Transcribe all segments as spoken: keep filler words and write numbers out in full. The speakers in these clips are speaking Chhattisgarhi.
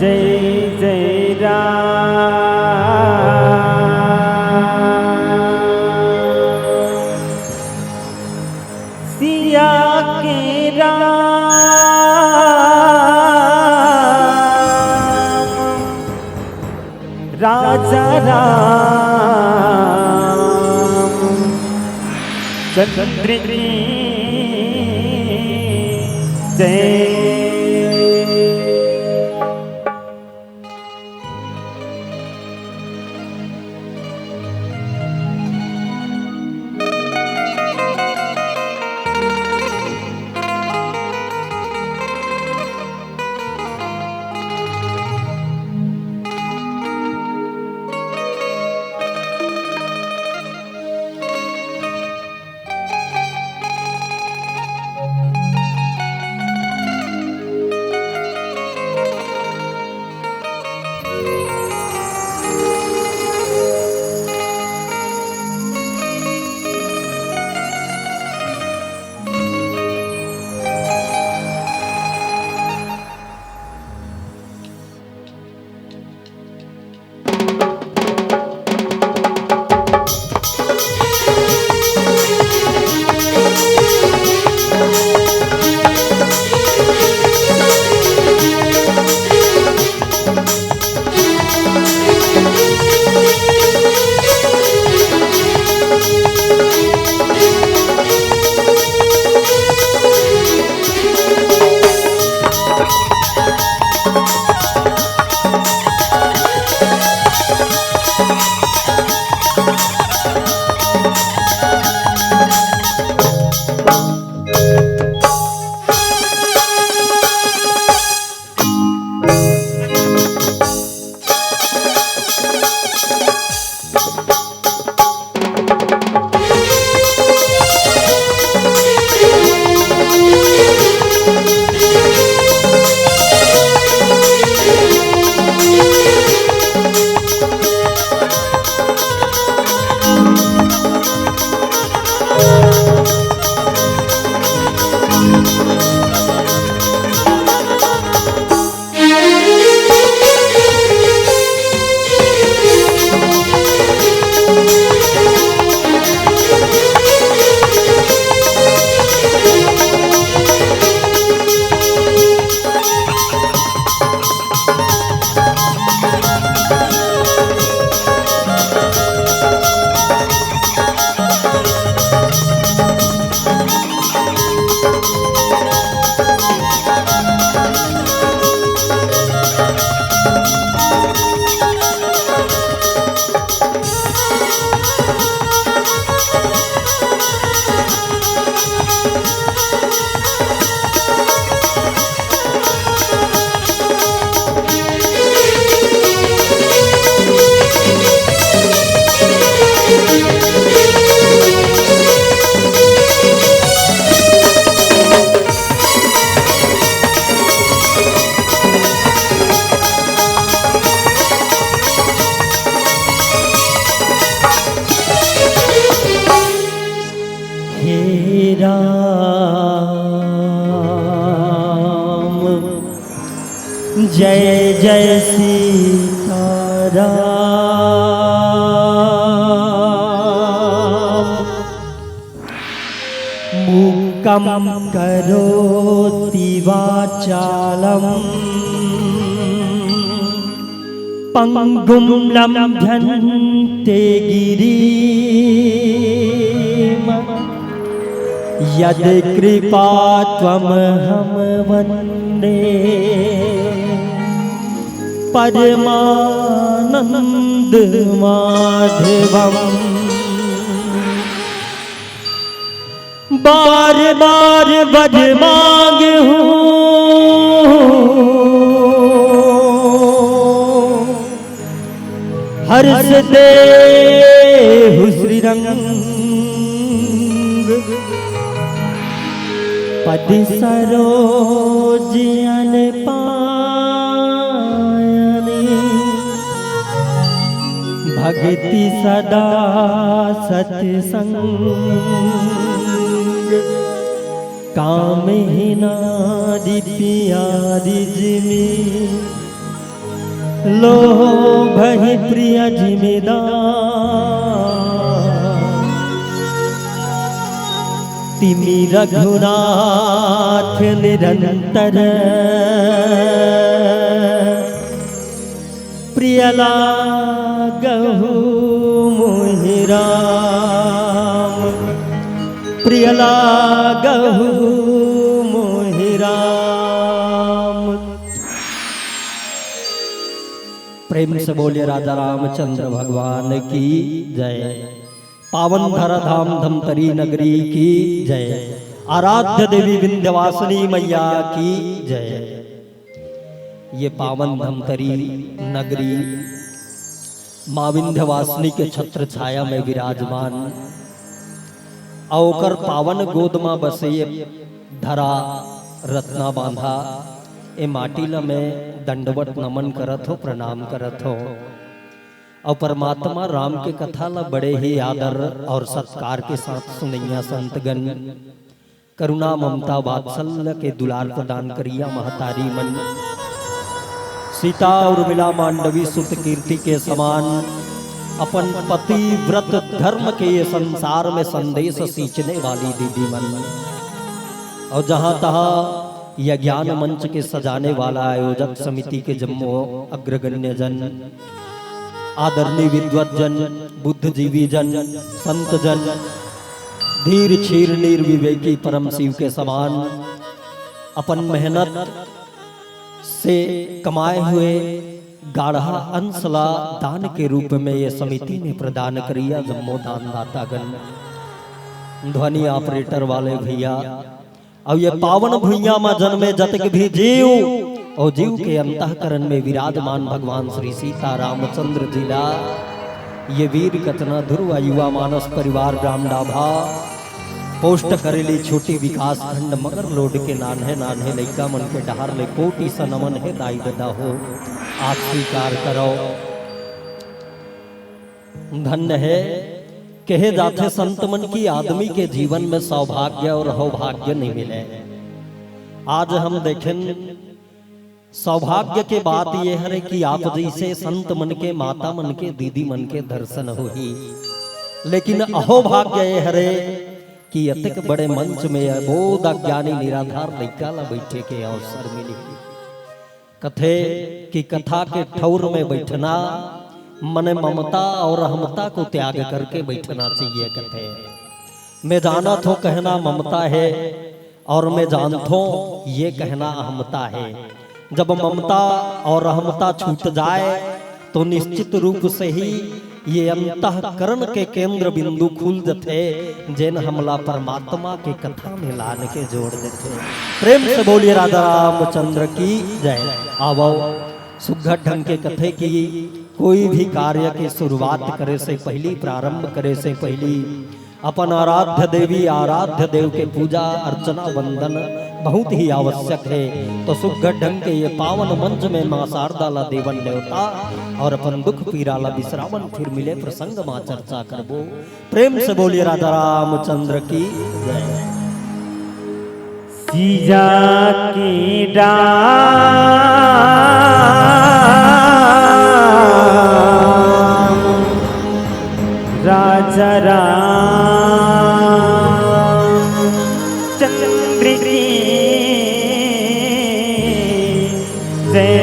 जय जय राम, सिया के राम, राजा राम चंद्र की जय। हे राम, जय जय सीता राम। मूकं करोति वाचालं पंगुं लंघयन्ते गिरिं। यत्कृपात्वमहं वन्दे परमानन्दमाधवम्। बार बार वर मांगहूँ, हर्ष देहु श्रीरंग। पद सरोज अनपायनी, भगति सदा सतसंग। कामहिनादि पियादि जिमि, लोभ ही प्रिय जिमिदार, तिमी रघुनाथ निरंतर। प्रिय लागहु मोहि राम, प्रिय लागहु मोहि राम। प्रेम से बोलिए राजा रामचंद्र भगवान की जय। पावन धरा धाम धमतरी नगरी की जय। आराध्य देवी विंध्यवासिनी मैया की जय। ये पावन धमतरी नगरी माँ विंध्यवासिनी के छत्र छाया में विराजमान, अउ ओकर पावन गोद म बसे ये धरा रत्ना बांधा, ए माटी ल मैं दंडवत नमन करत हो, प्रणाम करत हो। अउ परमात्मा राम के कथा ल बड़े ही आदर और सत्कार के साथ सुनैया संतगण, करुणा ममता वात्सल्य के दुलार प्रदान करिया महतारी मन, सीता उर्मिला मांडवी सुत कीर्ति के समान अपन पतिव्रत धर्म के ये संसार में संदेश सींचने वाली दीदी मन, और जहां तहां यह ज्ञान मंच के सजाने वाला आयोजक समिति के जम्मो अग्रगण्य जन, आदरणीय विद्वत जन, बुद्धिजीवी जन, संत जन, धीर क्षीर निर्विवेकी परम शिव के समान अपन मेहनत से कमाए हुए गाढ़ा अंश ला दान के रूप में ये समिति में प्रदान करिया जम्मो दानदाता गण, ध्वनि ऑपरेटर वाले भैया, अउ ये पावन भुइयां म जन्मे जतक भी जीव अउ जीव के अंतःकरण में विराजमान भगवान श्री सीता रामचंद्र जी ला ये वीर कचना ध्रुव युवा मानस परिवार ग्राम डाभा पोस्ट करेली छोटी विकास खंड मगर लोड के नान्हे नान्हे लइका मन के डहार ले कोटि स नमन हे दाई ददा हो, आप स्वीकार करो। धन्य हे। कहे जाथे संत मन की आदमी के जीवन में सौभाग्य और हौभाग्य नहीं मिले। आज हम देखें, सौभाग्य के बात ये हरे कि आप जैसे संत मन के, माता मन के, दीदी मन के दर्शन होही, लेकिन अहोभाग्य ये हरे कि अतेक बड़े मंच में अबोध अज्ञानी निराधार लइका ला बैठे के अवसर मिली। कथे कि कथा के ठौर में बैठना मने ममता और अहमता को त्याग करके बैठना चाहिए। कथे, मैं जानत हों कहना ममता है और मैं जानत हों ये कहना अहमता है। जब ममता और अहमता छूट जाए तो निश्चित रूप से ही ये अंतःकरण के केंद्र बिंदु खुल जथे, जेन हमला परमात्मा के कथा में लान के जोड़ देथे। प्रेम से बोलिए राजा रामचंद्र की जय। आवो, सुघर ढंग के कथे कि कोई भी कार्य के शुरुआत करे से पहली, प्रारंभ करे से पहली अपन आराध्य देवी, आराध्य देव के पूजा अर्चना वंदन बहुत ही आवश्यक है। तो सुघर ढंग के ये पावन मंच में माँ शारदा ला देवन न्योता और अपन दुख पीरा ला बिसरावन, फिर मिले प्रसंग माँ चर्चा करबो। प्रेम से बोलिए राजा रामचंद्र की जय। सीजा की डाम राजा रामचंद्र की जय।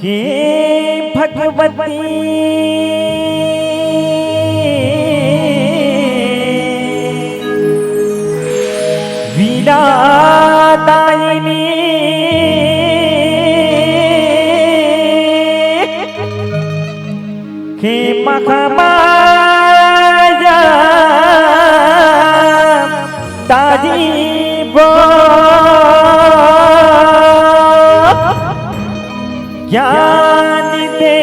हे भगवती वीणादायिनी, हे महामाया तारी वो ज्ञान दे,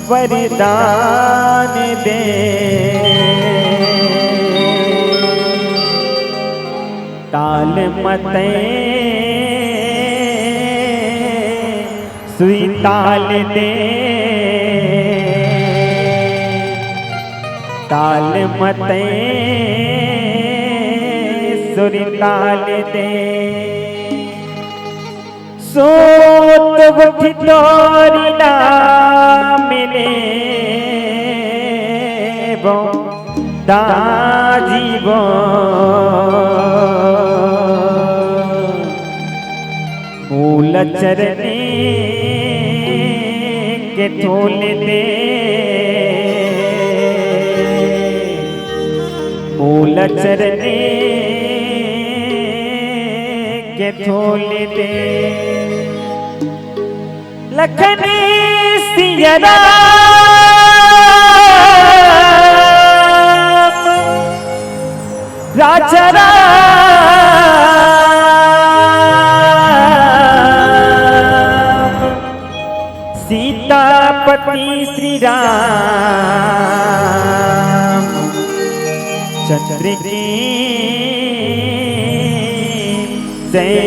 वरदान दे। ताल मते सुई ताल दे, ताल मते तोरी ताल दे। सोत उठी तोरी नाम ले बो दाजी बो। मूल चरने के धूल दे, मूल चरने के धूल दे। लखन सिया राम, राजा राम, सीतापति श्री राम चंद्र की जय।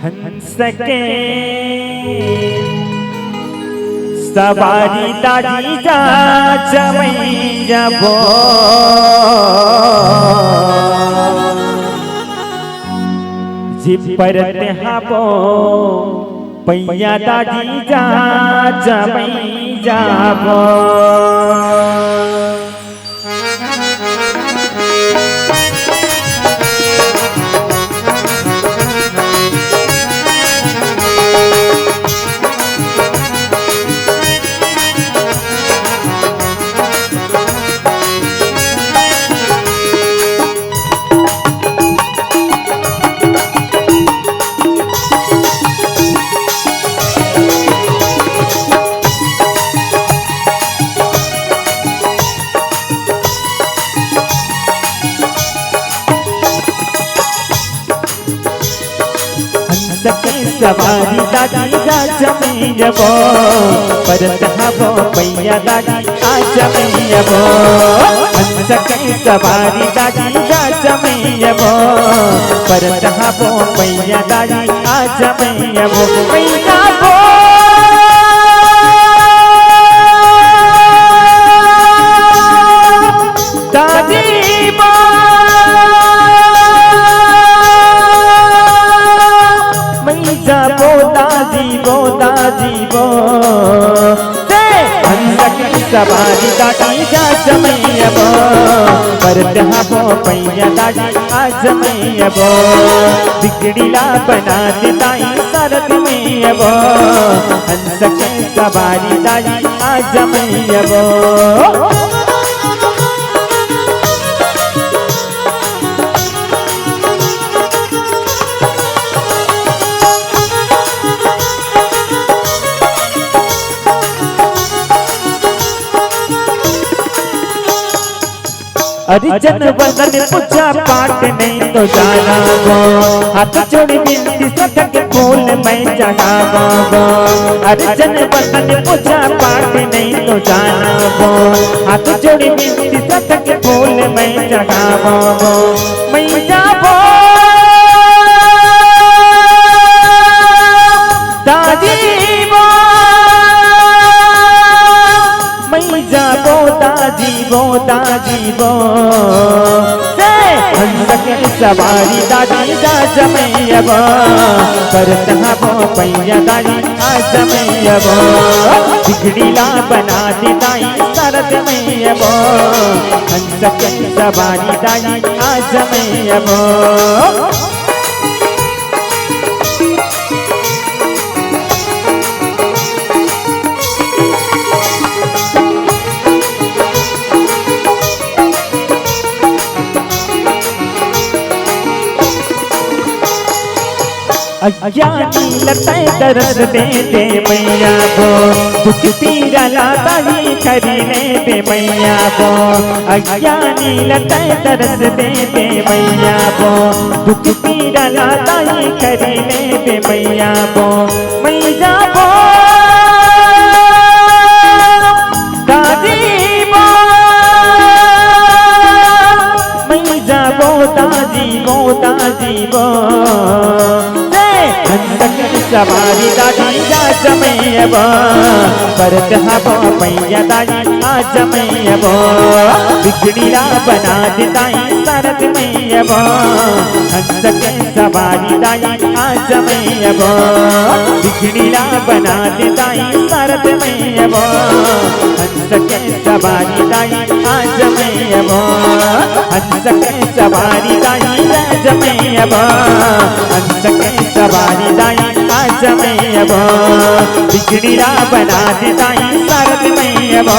हंस के सवारी दाजी जा जमैया बो, जी परत हाबो पैया दाजी जा जमैया बो। हंस के सवारी दाजी जा जमैया बो, परत हाबो पैया दाजी आ जमैया बो। हंस के सवारी दाजी जा जमैया बो, परत हाबो पैया दाजी आ जमैया बो, पैया बो। दाजी बो, मैं जाबो दाजी बो, दाजी बो। से हंस के सवारी दाजी जा जमैया बो, परत हाबो पैया दाजी आ जमैया बो। बिगड़ी ला बना दे दाई सरद में बो, हंस के सवारी दाई आ जमैया बो। अरे जन वंदन पूजा पाठ नहीं तो जाना बो, हाथ जोड़ी बिनती सतक फूल मैं चढ़ावा बो। अरे जन वंदन पूजा पाठ नहीं तो जाना बो, हाथ जोड़ी बिनती सतक फूल मैं चढ़ावा बो। मैं जाबो दाजी बो, मैं जाबो दाजी बो, दाजी बो। से हंस के सवारी दाजी जा जमैया बो, परत हाबो पैया दाजी आ जमैया बो। बिगड़ी ला बना दे दाई सरद में बो, हंस के सवारी दाई आ जमैया बो। अज्ञानी ल तैं दरस दे दे मैया बो, दुख पीरा ला दाई करी ले दे मैया बो। अज्ञानी ल तैं दरस दे दे मैया बो, दुख पीरा ला दाई करी ले दे मैया बो। मैं जाबो दाजी बो, मैं जाबो दाजी बो, दाजी बो। से हंस के सवारी दाई आज मैं अबो, परत हबो पैया दाई आज मैं अबो, बिगड़ी ला बना दे दाई सरद मैं अबो, हंस के सवारी दाई आज मैं अबो, बिगड़ी ला बना दे दाई सरद मैं अबो, हंस के सवारी दाई आज मैं अबो, हंस के सवारी दाई आज मैं अबो, हंस के सवारी दाई आज मैं अबो, बिगड़ी ला बना दे दाई सरद मैं अबो,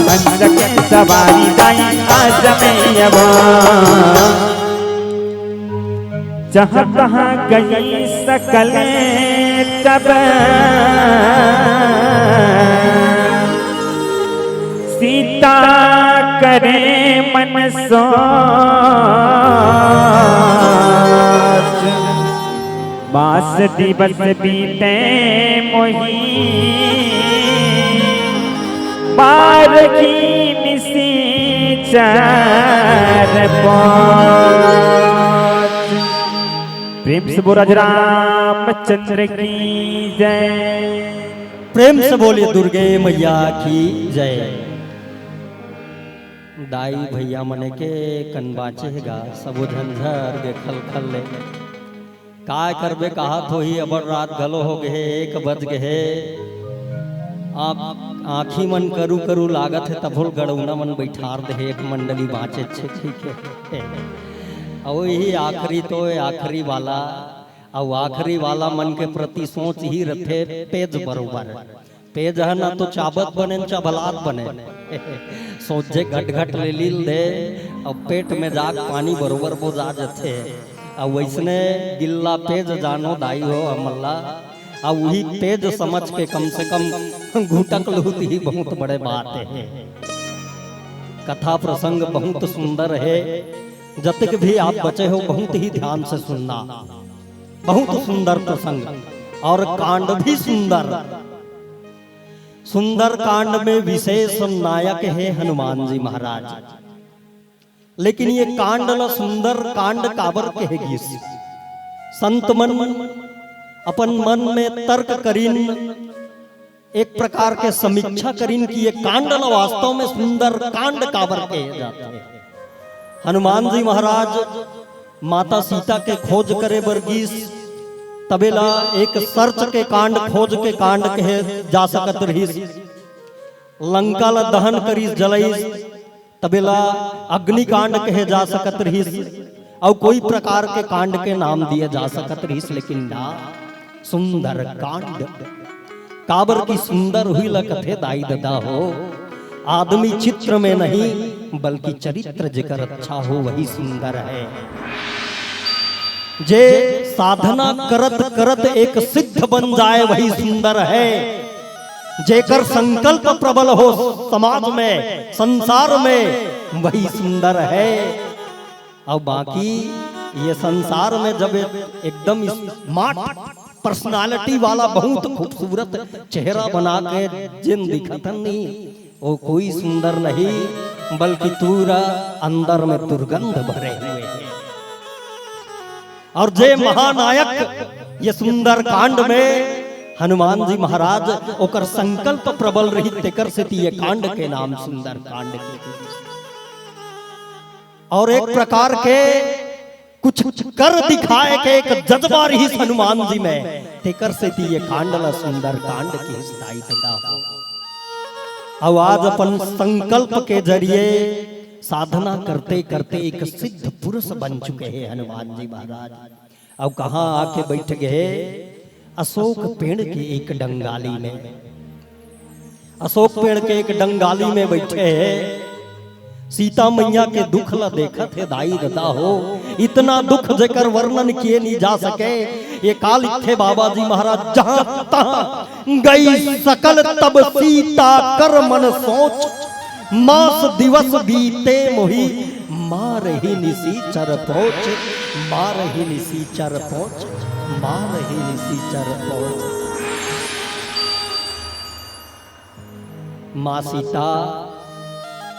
हंस के सवारी दाई आज मैं अबो। जहाँ तहाँ गई सकल तब सीता करे मन सोच, मास दिवस बीते मोही, बार की निसी चार पाँच। प्रेम से बोल राज रामचंद्र की जय। प्रेम से बोलिए दुर्गे मैया की जय। दाई भैया मने के कन बाँचे हे गा, सबो झन झर गे खल खल ले। काय करबे, कहात होही, अबड़ रात घलो हो गे हे, एक बज गे हे। आँख, आँखी मन करू करू लागत हे, तभो ले गड़ौना मन बइठार दे हे, एक मंडली बाँचे छे, ठीक हे। अउ यही आखिरी तो, आखिरी वाला, अउ आखिरी वाला मन के प्रति सोच ही रथे पेज बरोबर। पेज ह ना तो चाबत बने, न चबलात बने। सोझे घट घट ले लील दे, अउ पेट में जाके पानी बरोबर बोजा जथे। अउ वइसने गिल्ला पेज जानो दाई हो हमन ला, अउ उही पेज समझ के कम से कम घुटक लूत ही बहुत बड़े बात हे। कथा प्रसंग बहुत सुंदर हे, जतेक भी आप बचे हो बहुत ही ध्यान से सुनना। बहुत सुंदर प्रसंग अउ कांड भी सुंदर। सुंदर कांड में विशेष नायक हे हनुमान जी महाराज। लेकिन ये कांड ल सुंदर कांड काबर कहे गिस? संत मन अपन मन में तर्क करिन, एक प्रकार के समीक्षा करिन कि ये कांड ल वास्तव में सुंदर कांड काबर कहे जाथे। हनुमान जी महाराज माता सीता के खोज करे बर गिस, तबे ला एक search के कांड, खोज के कांड कहे जा सकत रहिस। लंका ला दहन करिस, जलइस, तबे ला अग्निकांड कहे जा सकत रहिस, अउ कोई प्रकार के कांड के नाम दिए जा सकत रहिस, लेकिन ना, सुंदर कांड। काबर कि सुंदर उही ला कथे दाई ददा हो, आदमी चित्र में नहीं, बल्कि चरित्र जेकर अच्छा हो, वही सुंदर हे। जे साधना करत करत एक सिद्ध बन जाए, वही सुंदर हे। जेकर संकल्प प्रबल हो समाज में, संसार में, वही सुंदर हे। अउ बाकी ये संसार में जब एकदम smart personality वाला बहुत खूबसूरत चेहरा बना के जेन दिखत नहीं, वो कोई सुंदर नहीं, बल्कि पूरा अंदर में दुर्गंध भरे हुए हे। अउ जे महानायक ये सुंदर कांड में हनुमान जी महाराज, ओकर संकल्प प्रबल रही, तेकर सेती ये कांड के नाम सुंदर कांड के। अउ एक प्रकार के कुछ कर दिखाए के एक जज्बा रहिस हनुमान जी में, तेकर सेती ये कांड ला सुंदर कांड के स्थायी तथा हो। अउ आज अपन संकल्प के जरिए साधना करते करते एक सिद्ध पुरुष बन चुके हे हनुमान जी महाराज। अउ कहाँ आके बइठ गे हे? अशोक पेड़ के एक डंगाली में। अशोक पेड़ के एक डंगाली में बइठे हे, सीता मैया के दुख ला देखत हे दाई ददा हो। इतना दुख जेकर वर्णन किए नहीं जा सके। ये का लिखे बाबा जी महाराज, जहाँ तहाँ गई सकल तब सीता कर मन सोच, मास दिवस बीते मोही मारही निसीचर पोंछ, मारही निसीचर पोंछ, मारही निसीचर पोंछ। माँ सीता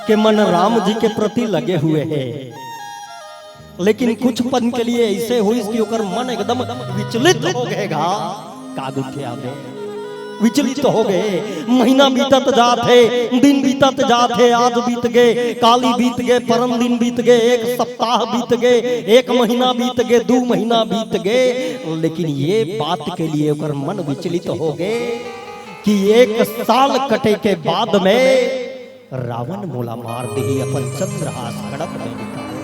के मन राम जी के प्रति लगे हुए हे, लेकिन कुछ पन के लिए ऐसे होइस कि ओकर मन एकदम विचलित हो गए गा। का गुठिया में विचलित हो गए। महीना बीतत जात हे, दिन बीतत जात हे, आज बीत गए, काली बीत गए, परन दिन बीत गए, एक सप्ताह बीत गए, एक महीना बीत गए, दू महीना बीत गए, लेकिन ये बात के लिए ओकर मन विचलित हो गए कि एक साल कटे के बाद में रावण मोला मार देही, अपन चंद्रहास कड़प में निकाल।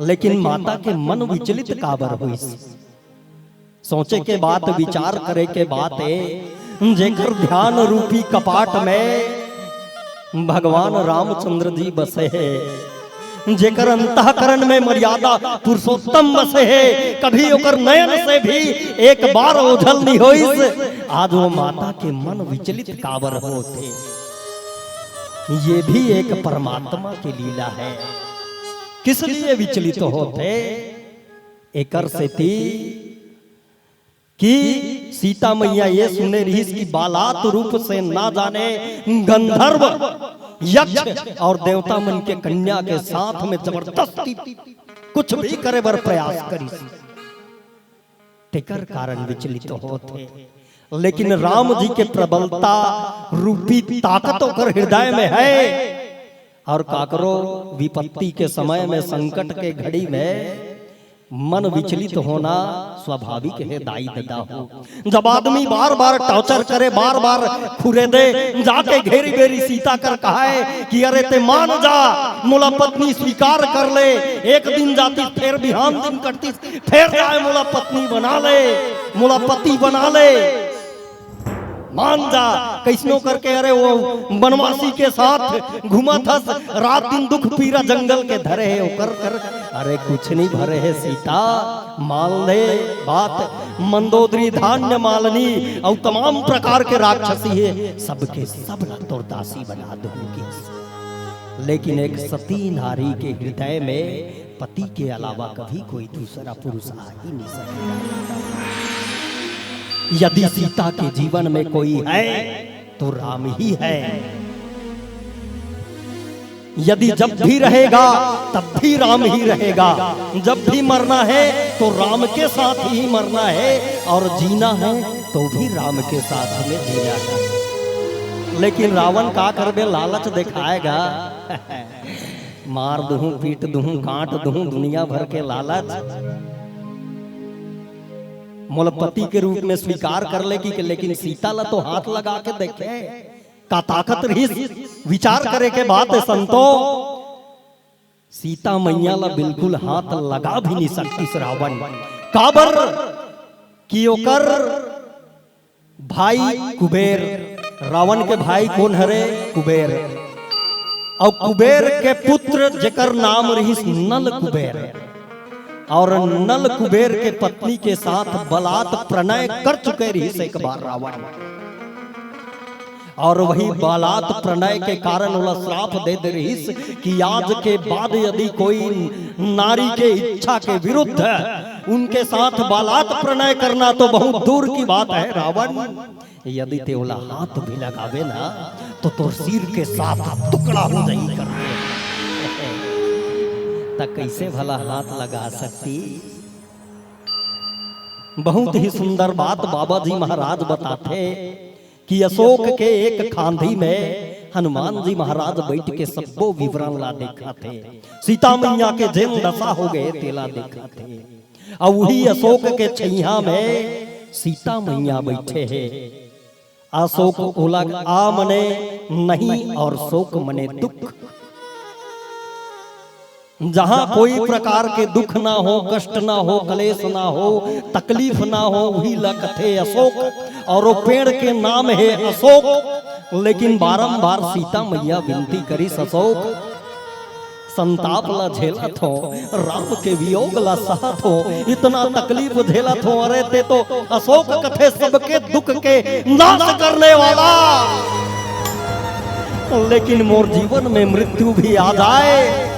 लेकिन माता के मन विचलित काबर होइस? सोचे के बात, विचार करे के बात हे, जेकर ध्यान रूपी कपाट में भगवान रामचंद्र जी बसे हे, जेकर अंतःकरण में मर्यादा पुरुषोत्तम बसे हे, कभी ओकर नयन से भी एक बार ओझल नहीं होइस। आज वो माता के मन विचलित काबर होथे? ये भी एक परमात्मा के लीला है। किस लिए विचलित होथे? एकर सेती कि सीता मैया ये सुने रहिस कि बालात रूप से ना जाने गंधर्व, यक्ष और देवता मन के कन्या के साथ में जबरदस्ती कुछ भी करे बर प्रयास करिस, तेकर कारण विचलित होत हे। लेकिन राम जी के प्रबलता रूपी ताकत ओकर हृदय में है, और काकरो विपत्ति के समय में, संकट के घड़ी में मन विचलित होना स्वाभाविक हे दाई ददा हो। जब आदमी बार बार टॉर्चर करे, बार बार खुरेदे, जाके घेरी बेरी सीता कर कहाए कि अरे ते मान जा, मोला पत्नी स्वीकार कर ले, एक दिन जातिस फेर बिहान दिन कटतिस, फेर जाए मोला पत्नी बना ले, मोला पति बना ले। मान जा, कइसनो करके, अरे वो बनवासी के साथ घूमत हस, रात दिन दुख पीरा जंगल के धरे हे, ओकर कर, अरे कुछ नहीं भरे हे सीता, मान ले बात। मंदोदरी, धान्य मालिनी अउ तमाम प्रकार के राक्षसी हे, सबके सब ला तोर दासी बना दूंगी। लेकिन एक सती नारी के हृदय में पति के अलावा कभी कोई दूसरा पुरुष आ ही नहीं सकता। यदि सीता के जीवन में कोई है तो राम ही है। यदि जब भी रहेगा तब भी राम ही रहेगा। जब भी मरना है तो राम के साथ ही मरना है, और जीना है तो भी राम के साथ में जीना है। लेकिन रावण का करबे, लालच दिखाएगा। मार दूहूं, पीट दूहूं, काट दूहूं, दुनिया भर के लालच। मोला पति के रूप में स्वीकार कर ले कि, लेकिन सीता ला तो हाथ लगा के देखे, का ताकत रहिस? विचार करे के बात हे संतो, सीता मैया ला बिल्कुल हाथ लगा भी नहीं सकतिस रावण। काबर कि ओकर भाई कुबेर, रावण के भाई कोन हरे? कुबेर। अउ कुबेर के पुत्र जेकर नाम रहिस नल कुबेर, और नल कुबेर के पत्नी के साथ बलात प्रणय कर चुके रहिस एक बार रावण। और वही बलात प्रणय के कारण ओला श्राप दे दे रहिस कि आज के बाद यदि कोई नारी के इच्छा के विरुद्ध उनके साथ बलात प्रणय करना तो बहुत दूर की बात है रावण, यदि ते ओला हाथ भी लगावे ना तो तोर सिर के साथ टुकड़ा हो जाही करके। त कैसे भला हाथ लगा सकती? बहुत ही सुंदर बात बाबा जी महाराज बताथे कि अशोक के एक खांधी में हनुमान जी महाराज बैठ के सब्बो विवरण ला देखथे, सीता मैया के जेन दशा हो गए तेला देखथे। अउ उही अशोक के छैया में सीता मैया बैठे हे। अशोक ओला आ मने नहीं और शोक मने दुख। जहां कोई प्रकार के दुख ना हो, कष्ट ना हो, कलेश ना हो, तकलीफ ना हो, उही ला कथे अशोक। और वो पेड़ के नाम हे अशोक। लेकिन बारंबार सीता मैया विनती करिस, अशोक, संताप ला झेलत हो, राम के वियोग ला सहत हो, इतना तकलीफ झेलत हो, अरे ते तो अशोक कथे सबके दुख के नाश करने वाला। लेकिन मोर जीवन में मृत्यु भी आ जाए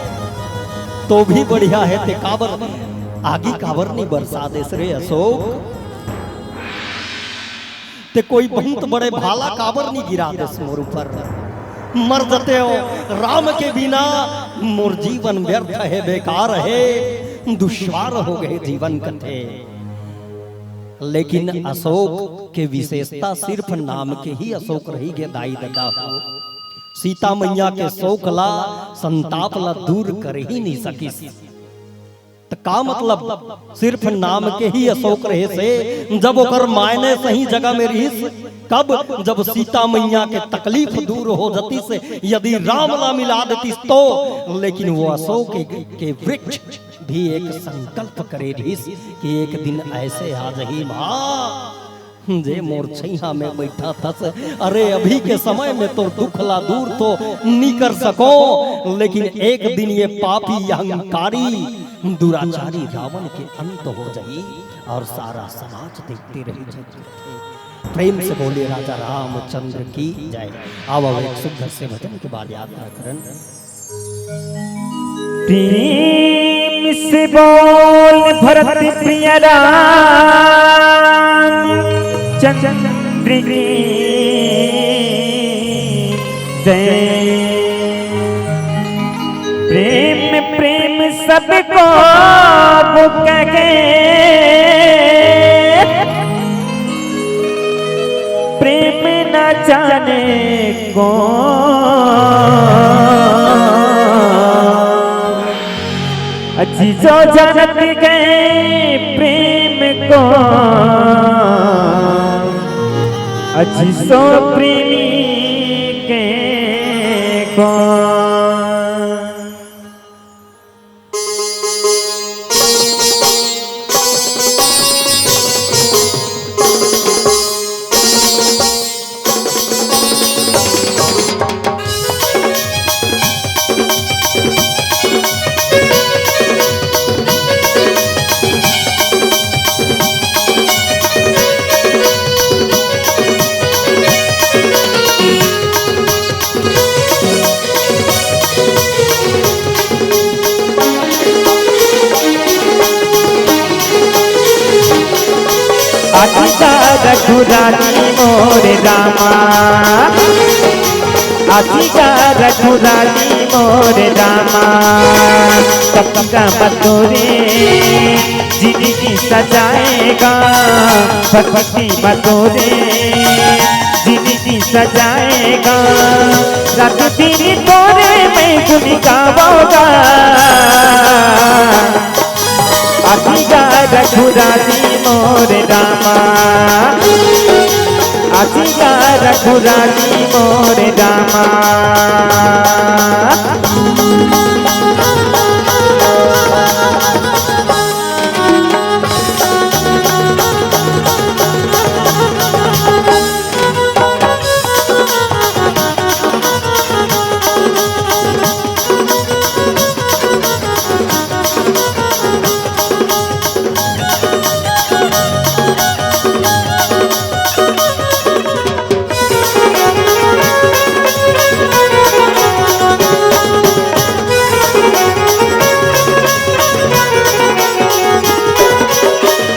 तो भी बढ़िया हे, ते काबर आगी काबर नहीं बरसा देस रे अशोक? ते कोई बहुत बड़े भाला काबर नहीं गिरा देस मोर ऊपर? मर जते हो राम के बिना, मोर जीवन व्यर्थ हे, बेकार हे। दुश्वार हो गए जीवन कथे। लेकिन अशोक के विशेषता सिर्फ नाम के ही अशोक रही गे दाई ददा हो। सीता मैया के शोक ला, संताप ला दूर कर ही नहीं सकिस। त का मतलब, सिर्फ नाम के ही अशोक रहे से, जब ओकर मायने सही जगह में रहिस, कब? जब सीता मैया के तकलीफ दूर हो जाती से, यदि राम ला मिला देती तो। लेकिन वो अशोक के, के वृक्ष भी एक संकल्प करे रहिस कि एक दिन ऐसे आ जही माँ, जे मोर छैहा में बैठा थस। अरे, अभी के समय में तोर दुख ला दूर तो नी कर सको, लेकिन एक दिन ये पापी अहंकारी दुराचारी रावण के अंत हो जाही और सारा समाज देखते रह जाही। प्रेम से बोले राजा रामचंद्र की जय। आवा एक सुंदर से भजन के बाद यात्रा करन। प्रेम से बोल भरत प्रिय राम चंद्र की जय। प्रेम प्रेम सबको बुक के प्रेम न जाने कौन। अजी जो जानत गए प्रेम को, अजी सो प्रेमी के को। आतिका रघुरानी मोर रामा, आतिका रघुरानी मोर रामा, कपिका मतोरे जिंदगी सजाएगा, भक्ति मतोरे जिंदगी सजाएगा, रात दिन तोरे मैं गुन गावोगा। आतिका रघुरानी मोर रामा, आतिका रघुरानी मोर रामा।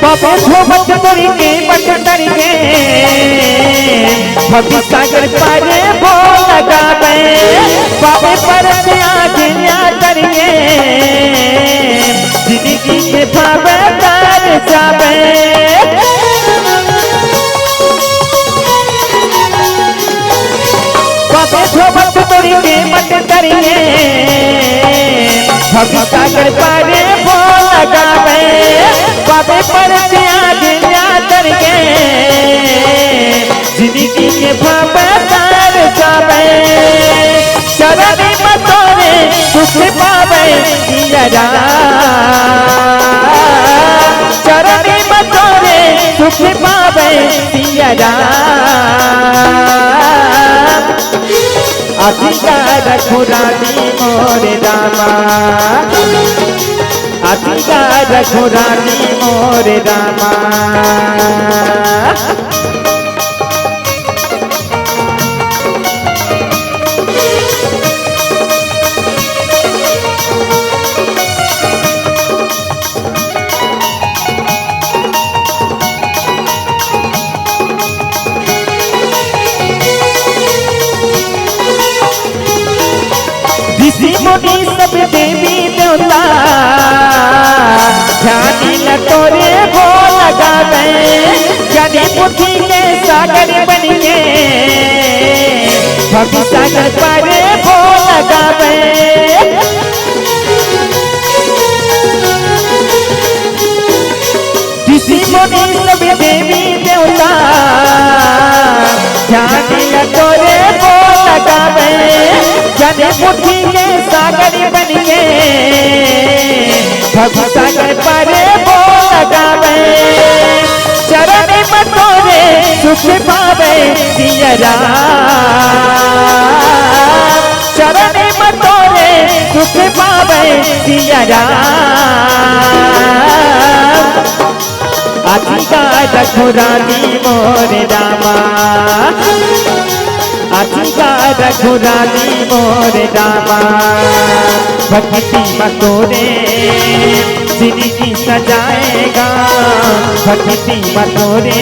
पापे धोबत करके बट करके भवसागर पारे भोला गावे। पापे परत आज्ञा करके जिंदगी के भाव तार जावे। पापे धोबत करके बट करके भवसागर पारे भोला गावे। पापे परत आज्ञा करके जिंदगी के भाव तार जावे। चरण मतोरे सुख पावे जियरा, चरण मतोरे सुख पावे जियरा। आतिका रघुरानी मोर रामा, आतिका रघुरानी मोर रामा। ऋषि मुनि सब देवी देवता तोरे भोग लगावे, ज्ञानी बुद्धि के सागर बन के, भक्ति सागर पारे भोग लगावे। ऋषि मुनि सब देवी देवता, ध्यान ल तोरे भोग लगावे, ज्ञानी बुद्धि के सागर बन के, भव सागर पारे भोग लगावे। चरण में तोरे सुख पावे सिया राम, चरण में तोरे सुख पावे सिया राम। आजी गा रघुरानी मोर रामा, आजी गा रघुरानी मोर रामा। भक्ति म तोरे जिनगी सजाए गा, भक्ति म तोरे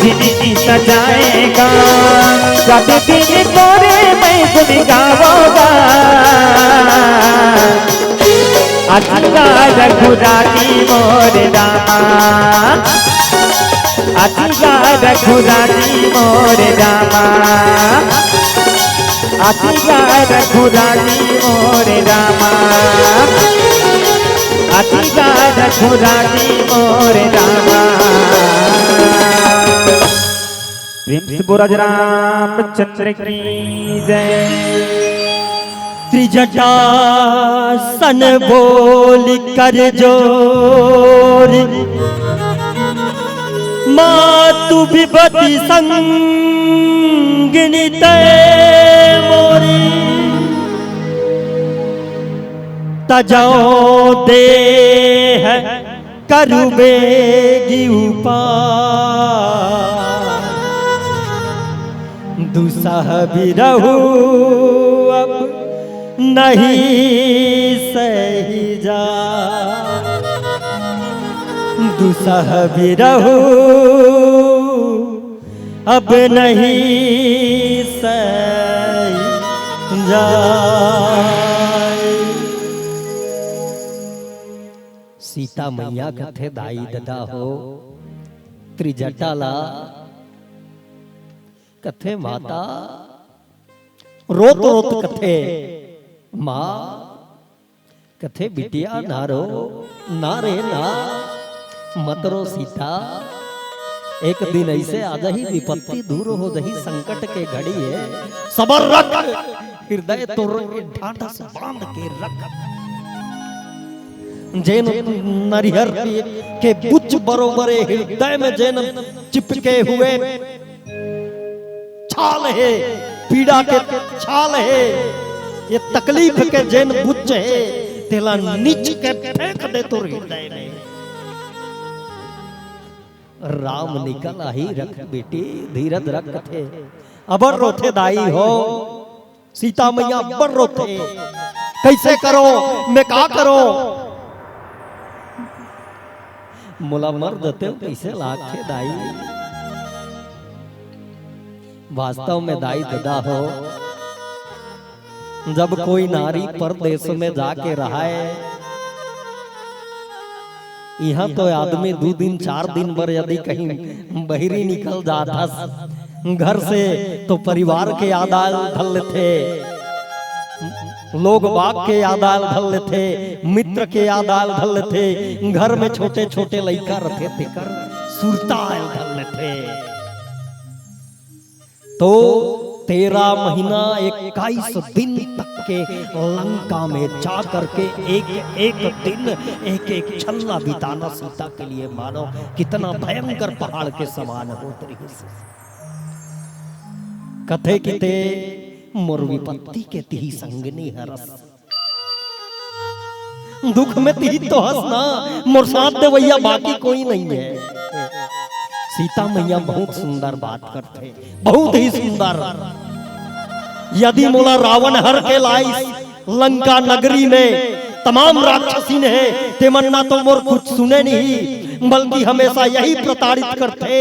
जिनगी सजाए गा। रात दिन तोरे मैं गुन गावों गा। आजी गा रघुरानी मोर रामा, आजी गा रघुरानी मोर रामा, आजी गा रघुरानी मोर रामा, आजी गा रघुरानी मोर रामा। प्रेम से बोल राज रामचंद्र की जय। त्रिजटासन बोल कर जोर, मातु विपति संगिनी तै मोरी। तजौ देह करुबेगी उपाय। दुसह बिरहु अब नहीं सही जा, दुसह बिरहु अब नहीं सही जाए। सीता मैया कथे दाई ददा हो, त्रिजटा ला कथे माता, रोत रोत कथे माँ, कथे बिटिया ना रो, ना रे ना, मत रो सीता, एक दिन ऐसे आ जाही, विपत्ति दूर हो जाही, संकट के घड़ी है, सबर रख, हृदय तोर ढांढस बांध के रख। जेन नरिहर के, के बुच बरोबरे हृदय में जेन चिपके हुए छाल हे, पीड़ा के छाल हे, ये तकलीफ के जेन बुच हे, तेला नीच के फेंक दे तोर हृदय में। राम निकल आही रख बेटी, धीरज रख थे। अबर रोथे दाई हो, सीता मैया अब्बड़ रोथे, कइसे करो, मैं का करो, मोला मर देते हो, कइसे लागथे दाई। वास्तव में दाई ददा हो, जब कोई नारी परदेस में जाके रहय, इहाँ तो आदमी दू दिन चार दिन बर यदि कहीं बहिरी निकल जात हस घर से, तो परिवार के याद आयल धर लेथे, लोग बाग के याद आयल धर लेथे, मित्र के याद आयल धर लेथे, घर में छोटे छोटे लइका रथे तेकर सुरता आयल धर लेथे। तो तेरह महीना इक्कीस दिन तक के लंका में जा करके एक एक दिन, एक एक छल्ला बिताना सीता के लिए मानो कितना भयंकर पहाड़ के समान होत रहिस। कथे कि ते मोर विपत्ति के तिही संगनी हरस। दुख में तिही तो हस ना, मोर साथ देवइया बाकी कोई नहीं है। सीता मैया बहुत सुंदर बात करथे, बहुत ही सुंदर। यदि मोला रावण हर के लाइस लंका नगरी में, तमाम राक्षसीन हे, तेमन ना तो मोर कुछ सुने नहीं, बल्कि हमेशा यही प्रताड़ित करथे,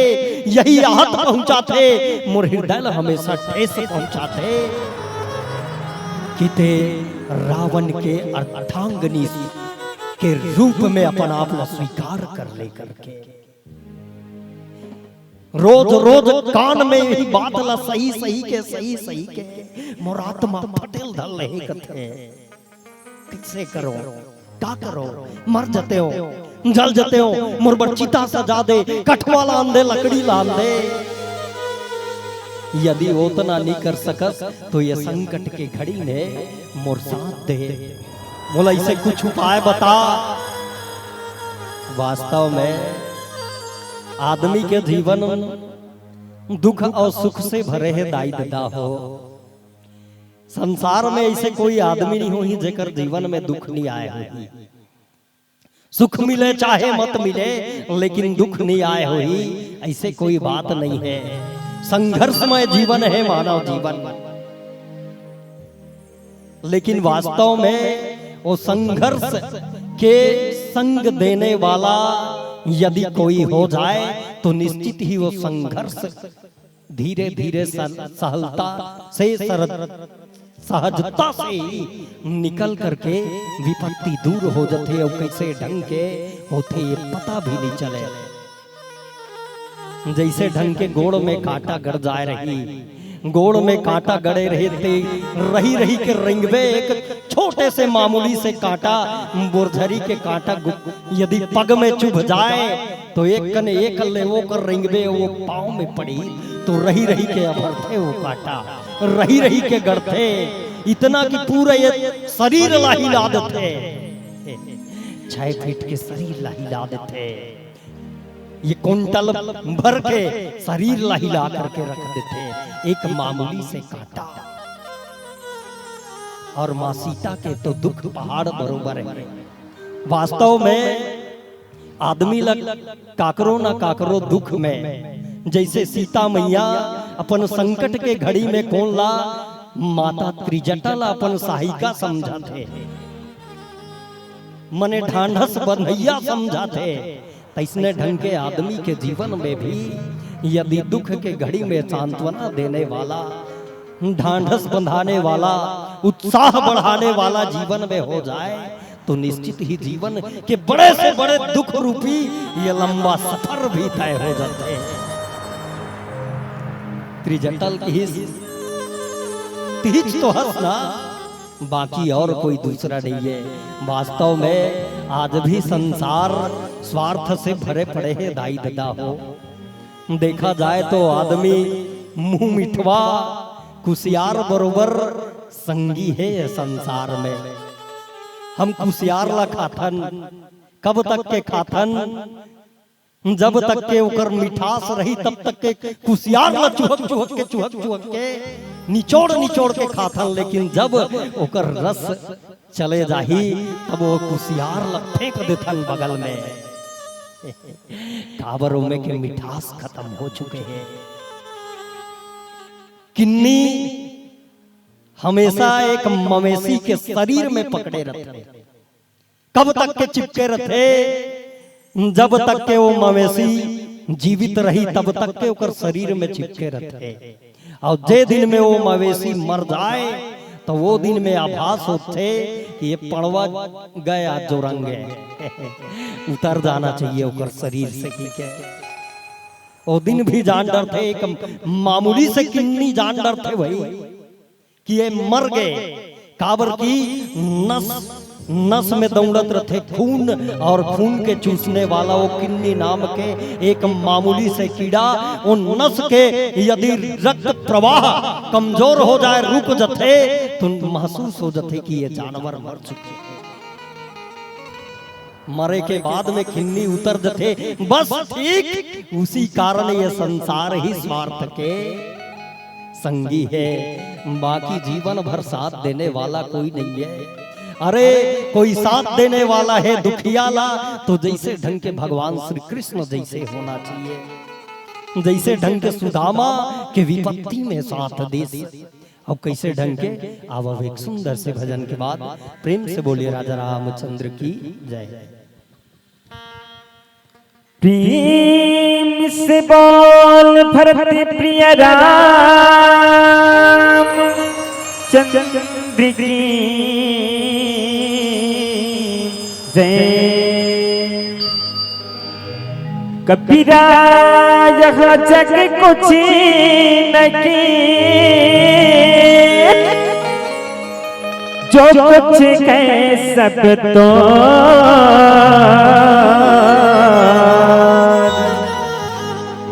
यही आहत पहुंचाथे, मोर हृदय ला हमेशा ठेस पहुंचाथे। कि ते रावण के अर्धांगिनी के रूप में अपन आप ला स्वीकार कर ले करके। रोज रोज कान में यही बात ला सही सही के, सही सही के मोर आत्मा फटेल धर ले कथे। कइसे करो, का करो? मर जतेंव, जल जतेंव, मोर बर चिता सजा दे, कठवा लान दे, लकड़ी लान दे। यदि ओतना नइ कर सकस, तो ये संकट के घड़ी में मोर साथ दे। मोला अइसे कुछ उपाय बता। वास्तव में आदमी के जीवन दुख अउ सुख से भरे हे दाई ददा हो। संसार में अइसे कोई आदमी नइ होही जेकर जीवन में दुख नइ आए होही। सुख मिले चाहे मत मिले, लेकिन दुख नइ आए होही, अइसे कोई बात नइ हे। संघर्षमय जीवन हे मानव जीवन। लेकिन वास्तव में वो संघर्ष के संग देने वाला यदि कोई हो जाए, तो निश्चित ही वो संघर्ष धीरे धीरे सर-, सहलता से सरल, सहजता से ही निकल करके विपत्ति दूर हो जथे। अउ कइसे ढंग के होथे, ये पता भी नइ चले। जइसे ढंग के गोड़ में कांटा गड़ जाए रही, गोड़ में कांटा गड़े रहे ते रही रही के रेंगबे, एक छोटे से मामूली से कांटा, बोरझरी के कांटा गु-, यदि पग में चुभ जाए, तो एक कन एक ले ओकर रेंगबे, वो पाँव में पड़ी, तो रही रही के अभरथे वो कांटा, रही रही के गड़थे, इतना कि पूरा ये शरीर ला हिला देथे, छह फीट के शरीर ला हिला देथे। ये कुंटल भर के शरीर ला हिला करके रख देथे एक मामूली से कांटा। और माँ सीता के तो दुख पहाड़ बरोबर हे। वास्तव में आदमी ला काकरो ना काकरो दुख में, जइसे सीता मैया अपन संकट के घड़ी में कोन ला माता त्रिजटा ला अपन सहायिका समझथे, मने ढांढस बंधइया समझथे, तइसने ढंग के आदमी के जीवन में भी यदि दुख के घड़ी में सांत्वना देने वाला, ढांढस बंधाने वाला, उत्साह बढ़ाने वाला जीवन में हो जाए, तो निश्चित ही जीवन के बड़े से बड़े दुख रूपी ये लंबा सफर भी तय हो जाथे। त्रिजटा ल किहिस, तिहिच तो हस ना, बाकी और कोई दूसरा नइ हे। वास्तव में आज भी संसार स्वार्थ से भरे पड़े हे दाई ददा हो। देखा जाए तो आदमी मुंह मिठवा कुसियार बरोबर संगी हे ये संसार में। हम कुसियार ला खाथन, कब तक के खाथन? जब तक के ओकर मिठास रही, तब तक के कुसियार ला चुहक चुहक के, चुहक चुहक के, निचोड़ निचोड़ के खाथन, लेकिन जब ओकर रस चले जाही, तब वो कुसियार ला फेंक देथन बगल में। काबर ओमे के मिठास खत्म हो चुके हे। किन्नी हमेशा एक मवेशी के शरीर में पकड़े रथे। कब तक के चिपके रथे? जब तक के वो मवेशी जीवित रही, तब तक के ओकर शरीर में चिपके रथे। अउ जे दिन में वो मवेशी मर जाए, तो वो दिन में आभास होथे कि ये पड़वा गया जो रंग हे। उतर जाना चाहिए ओकर शरीर से, ठीक हे। वो दिन भी जान डरथे, एक मामूली से किन्नी जान डरथे भाई। कि ये मर गे, काबर कि नस नस में दौड़त रथे खून, और खून के चूसने वाला वो किन्नी नाम के एक मामूली से कीड़ा, वो नस के यदि रक्त प्रवाह कमजोर हो जाए, रुक जथे, तो महसूस हो जथे कि ये जानवर मर चुके हे। मरे के बाद में किन्नी उतर जथे, बस ठीक उसी कारण ये संसार ही स्वार्थ के संगी हे, बाकी जीवन भर साथ देने वाला कोई नइ हे। अरे, कोई साथ देने वाला हे दुखिया ला, तो जइसे ढंग के भगवान श्री कृष्ण जइसे होना चाहिए, जइसे ढंग के सुदामा के विपत्ति में साथ दे। अब कइसे ढंग के, आवा एक सुंदर से भजन के बाद प्रेम से बोलिए राजा रामचंद्र की जय। प्रेम से बोल भरत प्रिय राम चंद्र की से कबीरा, यह जग कुछ नहीं, जो कुछ है सब तो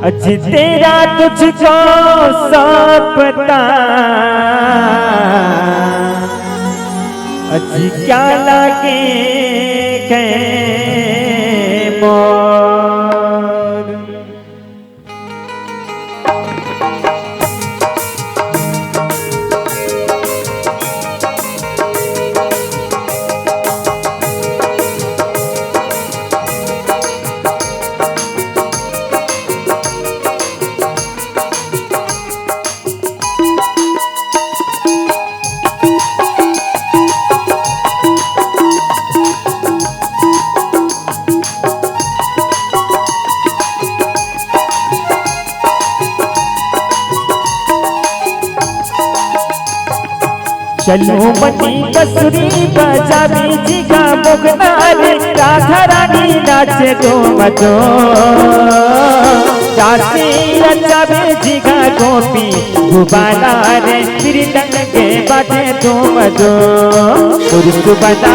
अजी तेरा तुझको सौंपता, अजी क्या लागे गए मोर। चलो मनी बसुरी बजाबे जिगा मोगना रे, राधा रानी नाचे डोम डोम। रासी रचाबे जिगा गोपी गुबाला रे, मृदंग के बाजे डोम डोम। पुरुष बना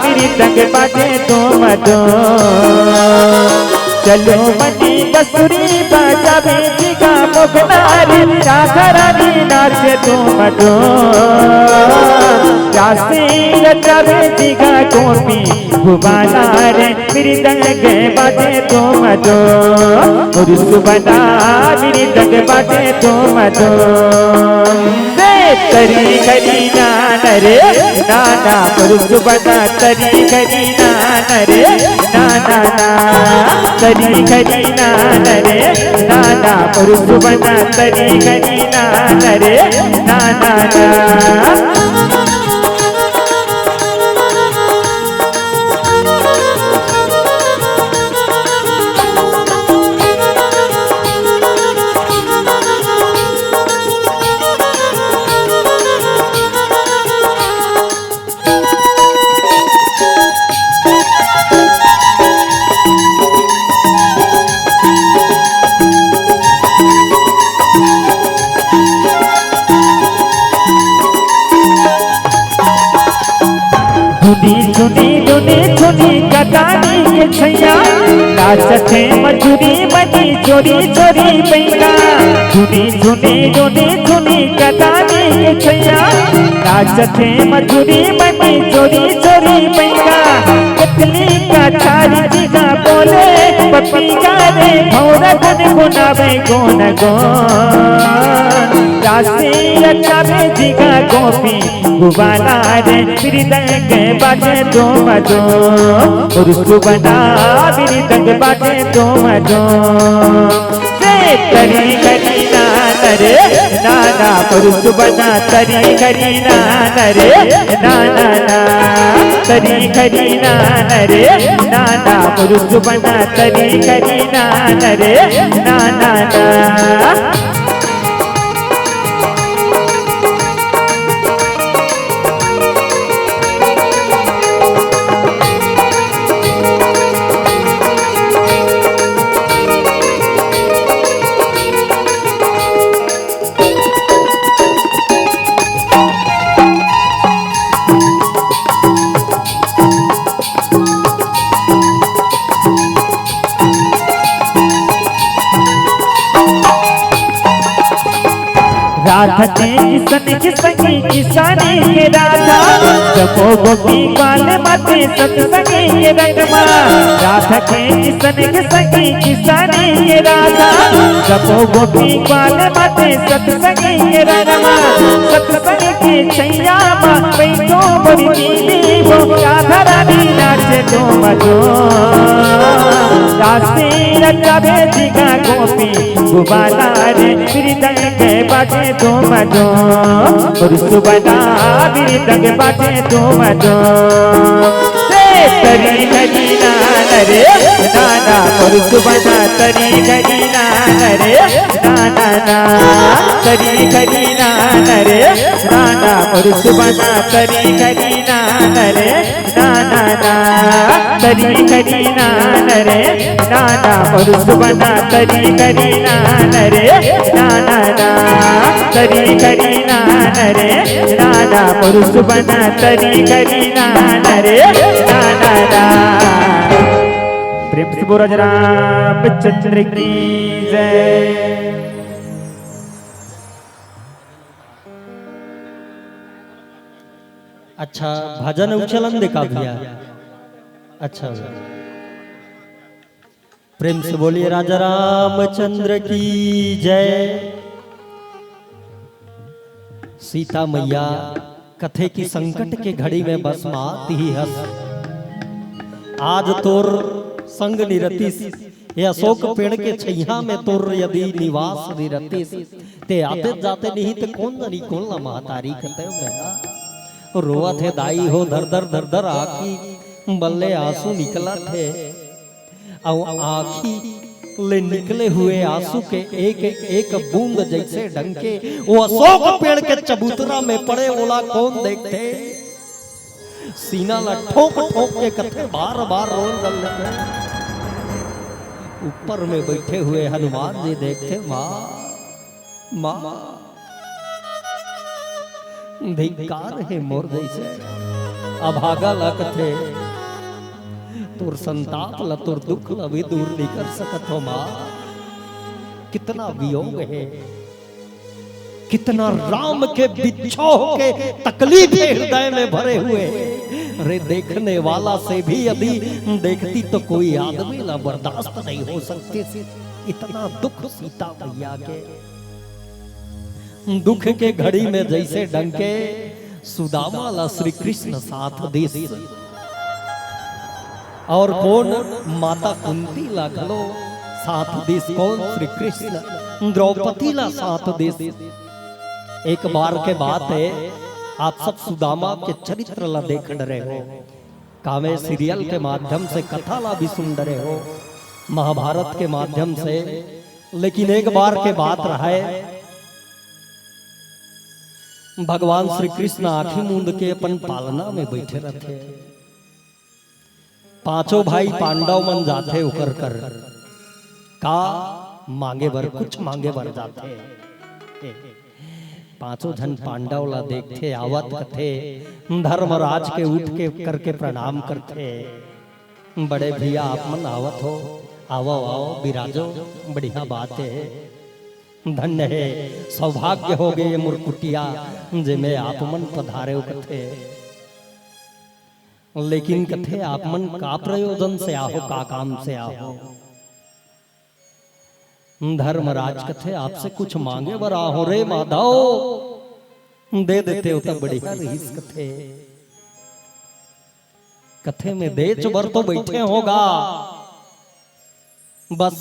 मृदंग बाजे डोम डोम। चलो मनी बसुरी बजाबे जिगा मोगना रे, राधा रानी नाचे डोम डोम। रासी रचाबे जिगा गोपी गुबाला रे, मृदंग बाजे डोम डोम। पुरुष बना मृदंग बाजे डोम डोम। रे तरी घरी नाना रे नाना, पुरुष बना तरी घरी नाना रे नाना ना। तरी घरी नाना रे नाना, पुरुष बना तरी घरी नाना रे नाना ना। झुनी झुनी झुनी झुनी कटानी के छैया, नाचथे मजूरी मनी चोरी चोरी बैगा। झुनी झुनी झुनी झुनी कटानी के छैया, नाचथे मजूरी मनी चोरी चोरी बैगा। कतली का छारी जिगा बोले पपीगा रे, भौरा गुनगुनावे गुन गुन। रासी रचाबे जिगा गोपी गुबाला रे, मृदंग बाजे डोम डोम। पुरुष बना मृदंग बाजे डोम डोम। रे तरी घरी नाना रे नाना, पुरुष बना तरी घरी नाना रे नाना ना। तरी घरी नाना रे नाना, पुरुष बना तरी घरी नाना रे नाना ना। राधा के किसन के संगी किसानी के राधा, जपो गोपी ग्वाल माते सत्संगी के रंगमा। राधा के किसन के संगी किसानी के राधा, जपो गोपी ग्वाल माते सत्संगी के रंगमा। सत्संग के छैया मा बैठो मोरी दीदी वो, राधा रानी नाचे डोम डोम। रासी रचाबे जिगा गोपी गुबाला रे, मृदंग बाजे डोम डोम। पुरुष बना मृदंग बाजे डोम डोम। रे तरी घरी नाना रे नाना, पुरुष बना तरी घरी नाना रे नाना ना। तरी घरी नाना रे नाना, पुरुष बना तरी घरी नाना रे नाना नाना, करी करी नान रे, नाना मोर सुबना, करी करी नान रे, नाना ना, करी करी नान रे, नाना मोर सुबना, करी करी नान रे, नाना ना। प्रेम से बोल राजा रामचंद्र की जय। अच्छा, भजन उचलन दे का भैया? अच्छा, प्रेम से बोलिए राजा रामचंद्र की जय। सीता मैया कथे कि संकट के घड़ी में बस माँ तिही हस। आज तोर संग निरतिस, ये अशोक पेड़ के छैया में तोर यदि निवास निरतिस, ते आते जाते नहीं ते कोन जनी कोन ला महतारी कथे मैं। रोवत हे दाई हो धर धर धर धर आँखी बल्ले आंसू निकलत हे। अउ आँखी ले निकले हुए आंसू के एक एक बूंद जैसे डंके, वो अशोक पेड़ के चबूतरा में पड़े, ओला कौन देखथे? सीना ला ठोक ठोक के कथे, बार बार रोन डर लेथे। ऊपर में बैठे हुए हनुमान जी देखथे, माँ, माँ, धिक्कार हे मोर जैसे अभागा ला कथे, तोर संताप ला, तोर दुख ला भी दूर नहीं कर सकत हो माँ। कितना वियोग हे, कितना राम के बिछोह के तकलीफ हे हृदय में भरे हुए। अरे देखने वाला से भी यदि देखती तो कोई आदमी ला बर्दाश्त नहीं हो सकती थी। इतना दुख सीता मैया के। दुख के घड़ी में जैसे डंके सुदामा ला श्री कृष्ण साथ दिस। और कौन? माता कुंती ला घलो साथ दिस। कौन? श्री कृष्ण द्रौपदी ला साथ दिस। एक बार के बात हे, आप सब सुदामा के चरित्र ला देख डरे हो, कामे सीरियल के माध्यम से कथा ला भी सुन डरे हो, महाभारत के माध्यम से। लेकिन एक बार के बात रहे, भगवान श्री कृष्ण आंखी मूंद के अपन पालना में बैठे रहथे। पांचों भाई पांडव मन जाथे ओकर कर, का मांगे बर, कुछ मांगे बर जाथे। पांचों झन पांडव ला देखथे, आवत कथे, धर्मराज के उठ के करके प्रणाम करथे। बड़े भैया, आप मन आवत हो, आवो, आवो, बिराजो, बढ़िया बात हे। धन्य हे, सौभाग्य हो गे ये मोर कुटिया, जेमे आप मन पधारे हो कथे। लेकिन कथे, आप मन का प्रयोजन से आहो, का काम से आहो? धर्मराज कथे, आपसे कुछ मांगे बर आहो रे माधव। दे देते हो तब बढ़िया रहिस कथे। कथे में देच बर तो बैठे होगा, बस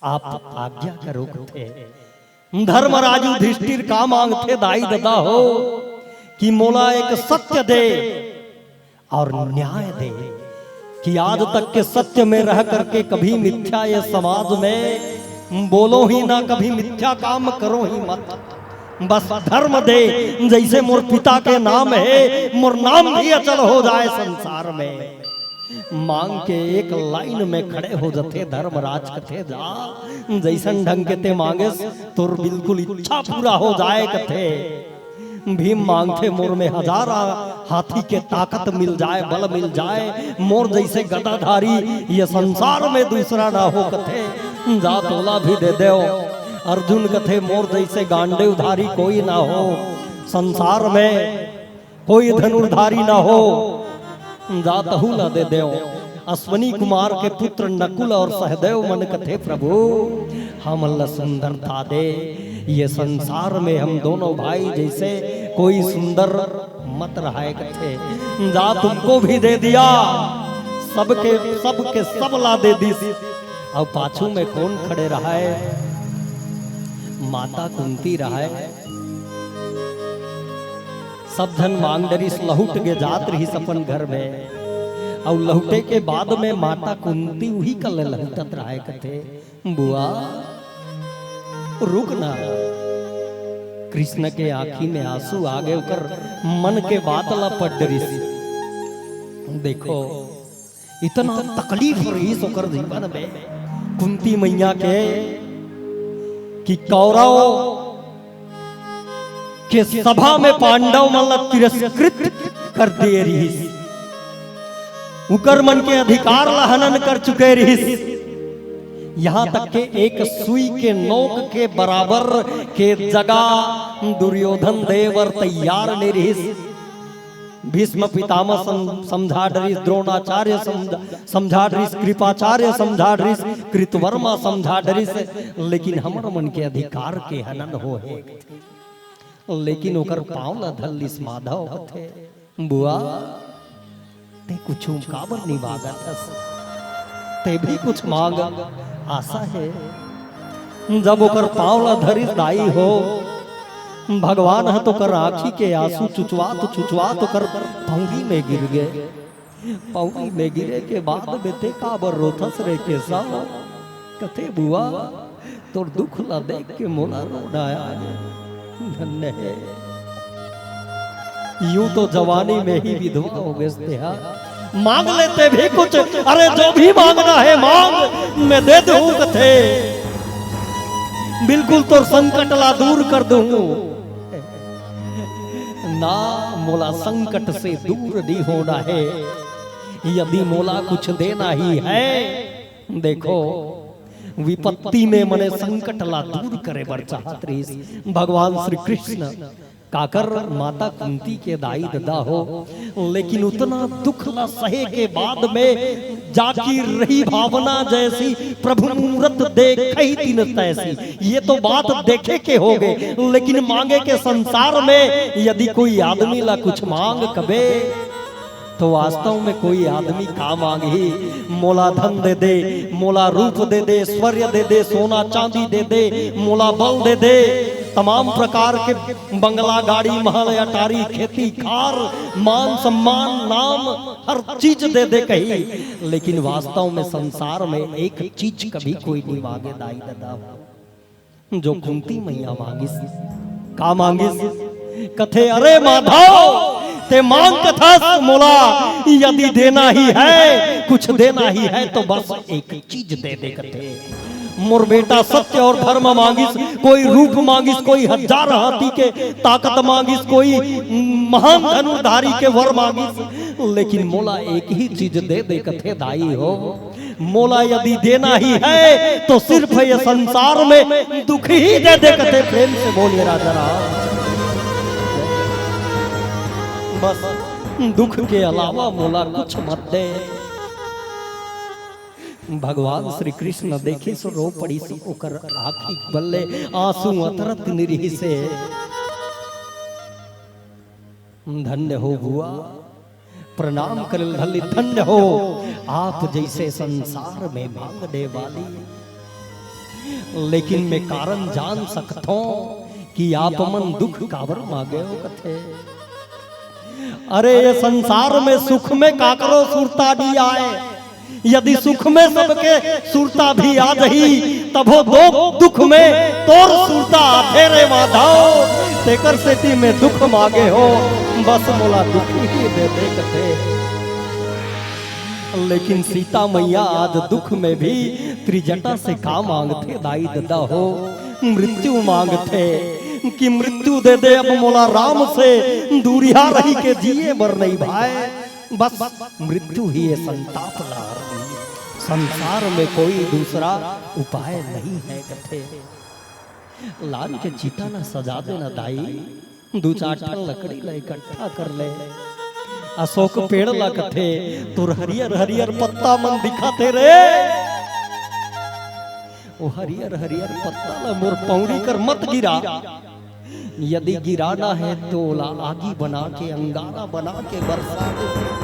आप आज्ञा करो कथे। धर्मराज युधिष्ठिर का मांगथे दाई ददा हो कि मोला एक सत्य दे और न्याय दे कि आज तक के सत्य में रह करके कभी मिथ्या ये समाज में बोलो ही ना, कभी मिथ्या काम करो ही मत। बस धर्म दे, जैसे मोर पिता के नाम हे, मोर नाम भी अचल हो जाए संसार में। मांग के एक लाइन में खड़े हो जथे धर्मराज कथे, जा जैसन ढंग के ते मांगेस, तोर बिल्कुल इच्छा पूरा हो जाए कथे। भीम मांगथे, मोर में हजारा हाथी के ताकत मिल जाए, बल मिल जाए, मोर जैसे गदाधारी ये संसार में दूसरा ना हो कथे। जा तोला भी दे देव। अर्जुन कथे, मोर जैसे गांडीवधारी कोई ना हो संसार में, कोई धनुर्धारी ना हो, जा तहू ला दे देव। अश्विनी कुमार के पुत्र नकुल और सहदेव मन कथे, प्रभु, हमन ला सुंदरता दे, ये संसार में हम दोनों भाई जैसे कोई सुंदर मत रहाय कथे। जा तुमको भी दे दिया, सबके, सबके सब ला दे दिस। अब पाछू में कौन खड़े रहाय? माता कुंती रहाय। सब झन मांग डरिस, लहुट गे जात रहिस अपन घर में। अउ लहुटे के बाद में माता कुंती उही कल लहुटत रहाय कथे, बुआ, रुक ना। कृष्ण के आँखी में आंसू आ गे, ओकर मन के बात ला पढ़ डरिस। देखो, इतना तकलीफ रहिस ओकर जीवन में कुंती मैया के कि कौरव के सभा में पांडव मन ला तिरस्कृत कर दिए रिहिस, उकर मन के अधिकार ला हनन कर चुके रिहिस। यहाँ तक के एक सुई के नोक के बराबर के जगह दुर्योधन दे बर तैयार नइ रिहिस। भीष्म पितामह सम-, समझा डरिस, द्रोणाचार्य समझा, समझा डरिस, कृपाचार्य समझा डरिस, कृतवर्मा समझा डरिस, लेकिन हमर मन के अधिकार के हनन हो हे। लेकिन ओकर पाँव ला धर लिस माधव कथे, "बुआ, ते कुछु काबर नइ मांगत हस? ते भी कुछ मांग, आशा हे।" जब ओकर पाँव ला धरिस दाई हो, भगवान ह तो ओकर आँखी के आंसू चुचवात चुचवात ओकर पौड़ी में गिर गए। पौड़ी में गिरे के बाद में ते काबर रोथस रे केशव? कथे, "बुआ, तोर दुख ला देख के मोला रोना आ गे।" धन्य हे। यूं तो जवानी में ही विधवा हो गेस तेहा। मांग ले ते भी कुछ, अरे जो भी मांगना हे मांग, मैं दे दूं कथे। बिल्कुल तोर संकट ला दूर कर दूं। ना, मोला संकट से दूर नइ होना हे। यदि मोला कुछ देना ही हे, देखो, विपत्ति में मने संकट ला दूर करे बर चाहत रहिस भगवान श्री कृष्ण। काकर माता कुंती के दाई ददा हो, लेकिन उतना दुख ला सहे के बाद में जाकी रही भावना जैसी प्रभु मूरत देखहि तिन तैसी। ये तो बात देखे के हो गए, लेकिन मांगे के संसार में यदि कोई आदमी ला कुछ मांग कबे, तो वास्तव में कोई आदमी का मांगही? मोला धन दे दे, मोला रूप दे दे, ऐश्वर्य दे दे, सोना चांदी दे दे, मोला बल दे दे, तमाम प्रकार के बंगला, गाड़ी, महल, अटारी, खेती, खार, मान, सम्मान, नाम, हर चीज दे दे कही, लेकिन वास्तव में संसार में एक चीज कभी कोई नइ मांगे दाई ददा। जो कुंती मैया मांगिस, का मांगिस? कथे, "अरे माधव, ते मांग कथस मोला, यदि देना ही हे, कुछ देना ही हे, तो बस एक चीज दे दे," कथे। मोर बेटा सत्य और धर्म मांगिस, कोई रूप मांगिस, कोई हजार हाथी के ताकत मांगिस, कोई महान धनुर्धारी के वर मांगिस, लेकिन मोला एक ही चीज दे दे, कथे दाई हो। मोला यदि देना ही हे, तो सिर्फ ये संसार में दुख ही दे दे, कथे। प्रेम से बोलिए राजा राम। बस दुख के अलावा मोला कुछ मत दे। भगवान श्री कृष्ण देखिस, रो पड़िस, ओकर आँखी बल्ले आंसू अतरत नइ रिहिसे। धन्य हो बुआ, प्रणाम करल धली, धन्य हो आप जैसे संसार में मांगने वाली। लेकिन मैं कारण जान सकथों कि आप मन दुख काबर मांगे हो कथे। अरे ये संसार में सुख में काकरो सुरता नइ आए, यदि सुख में सबके सुरता भी आ जही, तभो दो दुख में तोर सुरता आथे रे माधव। तेकर सेती में दुख मांगे हो, बस मोला दुख ही दे दे कथे। लेकिन सीता मैया आज दुख में भी त्रिजटा से का मांगथे दाई ददा हो? मृत्यु मांगथे कि मृत्यु दे दे अब मोला राम से, दूरिहा रही के जिए बर नइ भाए। बस मृत्यु ही ये संताप ला हर दी। संसार में कोई दूसरा उपाय नहीं है कथे। लान के चिता ला सजा देना दाई, दू चार ठन लकड़ी ला इकट्ठा कर ले। अशोक पेड़ ला कथे, तोर हरियर हरियर पत्ता मन दिखाथे रे। ओ हरियर हरियर पत्ता ला मोर पौड़ी कर मत गिरा। यदि गिराना है तो ओला आगी बना के, अंगारा बना के बरसा दे।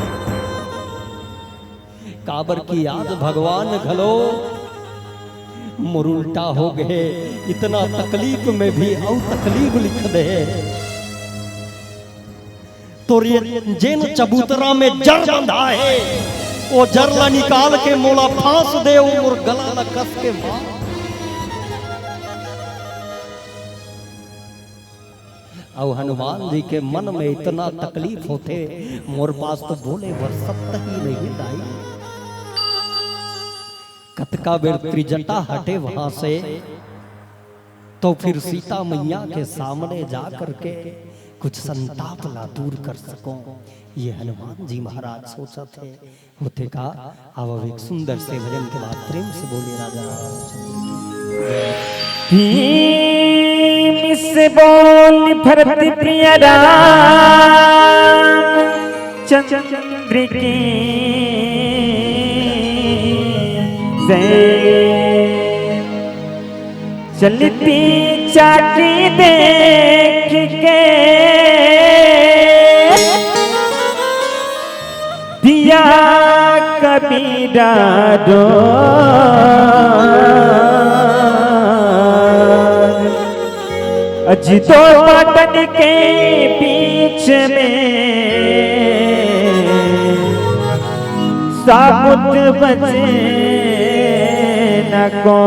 काबर कि आज भगवान घलो मोर उल्टा हो गए, इतना तकलीफ में भी अउ तकलीफ लिख दे। तोर ये जेन चबूतरा में जर बंधा है, वो जर ला निकाल के मोला फांस दे, वो मोर गला ला कस के मार। अउ हनुमान जी के मन में इतना तकलीफ होथे, मोर पास तो बोले बर शब्द ही नहीं दाई। कतका बेर त्रिजटा हटे वहां से, तो फिर सीता मैया के सामने जा करके कुछ संताप ला दूर कर सकूं, ये हनुमान जी महाराज सोचत हे। होथे का, अब एक सुंदर से भजन के बाद प्रेम से बोले राजा रामचंद्र की। भीम से बोल भरत प्रिय रामचंद्र की जय। चलती चाकी देख के दिया कबीरा रो। अज दो बातन के बीच में साबुत बचे न को।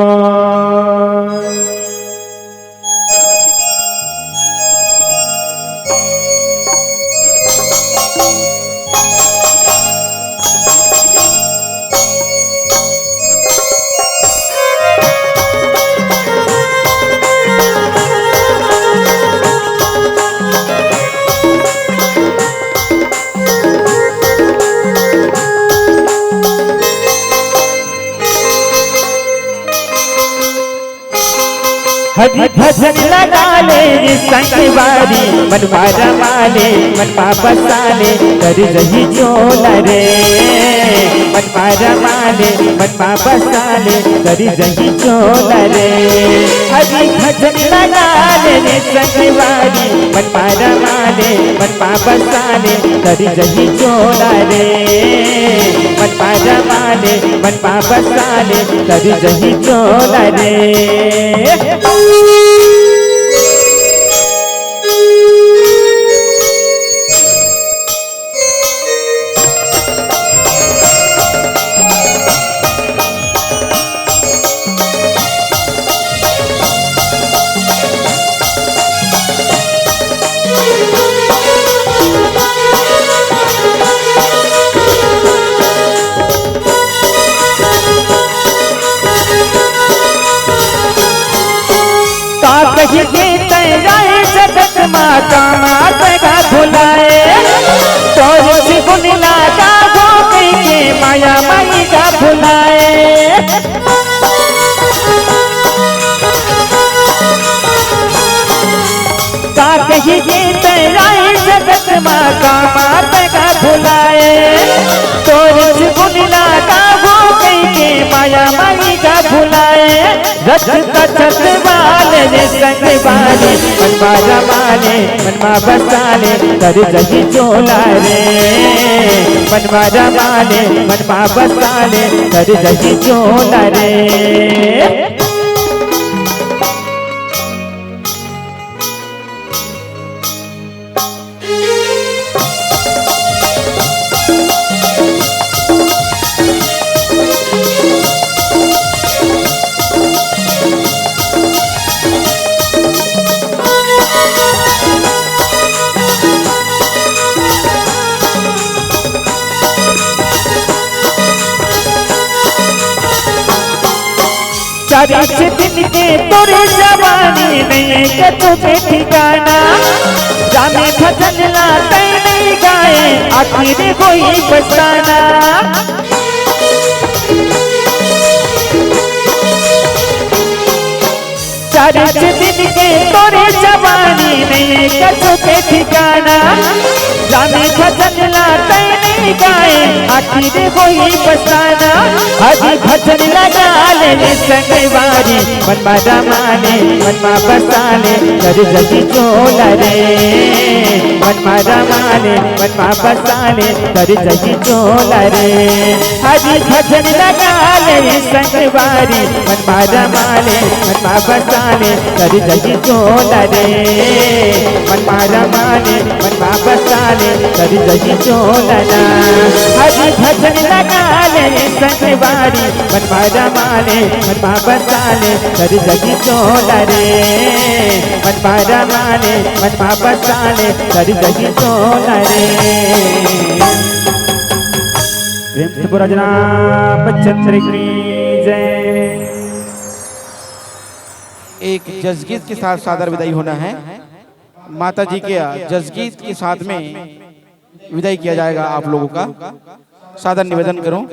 हरि भजन लगा ले रे संगवारी, मन मा रमा ले, मन मा बसा ले, कर जही चोला रे। मन मा रमा ले, मन मा बसा ले, कर जही चोला रे। हरि भजन लगा ले रे संगवारी, मन मा रमा ले, मन मा बसा ले, कर जही चोला रे। मन मा रमा ले, मन मा बसा ले, कर जही चोला रे। का कही के तैं आए जगत मा, का मात का भुलाए। तोर से गुण लागा हो कहि के माया माई का भुलाए। का कही के तैं आए जगत मा, का मात का भुलाए। तोर से गुण लागा हो कहि के माया माई का भुलाए। रथ का छतवाल रे संगवारी, मन मा रमा ले, मन मा बसा ले, कर जही चोला रे। मन मा रमा ले, मन मा बसा ले, कर जही चोला रे। चालीस दिन के तोरे जवानी नइ हे कछु के ठिकाना। रामे भजन ला तैं नइ गाए, आखिर होही पछताना। चालीस दिन के तोरे जवानी नइ हे कछु के ठिकाना। रामे भजन ला तैं नइ गाए, आखिर होही पछताना। हरि भजन लगा ले रे संगवारी, मन मा रमा ले, मन मा बसा ले, कर जही चोला रे। मन मारा माले मन मा बसाले, तर जही चोला रे। हरि भजन लगा ले संगवारी, मन मारा माले मन मा बसाले, तर जही चोला रे। मन मारा माले मन मा बसाले, तर जही चोला ना। हरि भजन लगा ले संगवारी, मन मारा माले मन मा बसाले, तर जही चोला रे। मन मारा माले मन मा बसाले, तर जही चोला रे। प्रेम से बोला जनाब चंद्र की जय। एक जसगीत के साथ सादर विदाई होना है। माता जी के जसगीत के साथ में विदाई किया जाएगा आप लोगों का। सादर निवेदन करूं।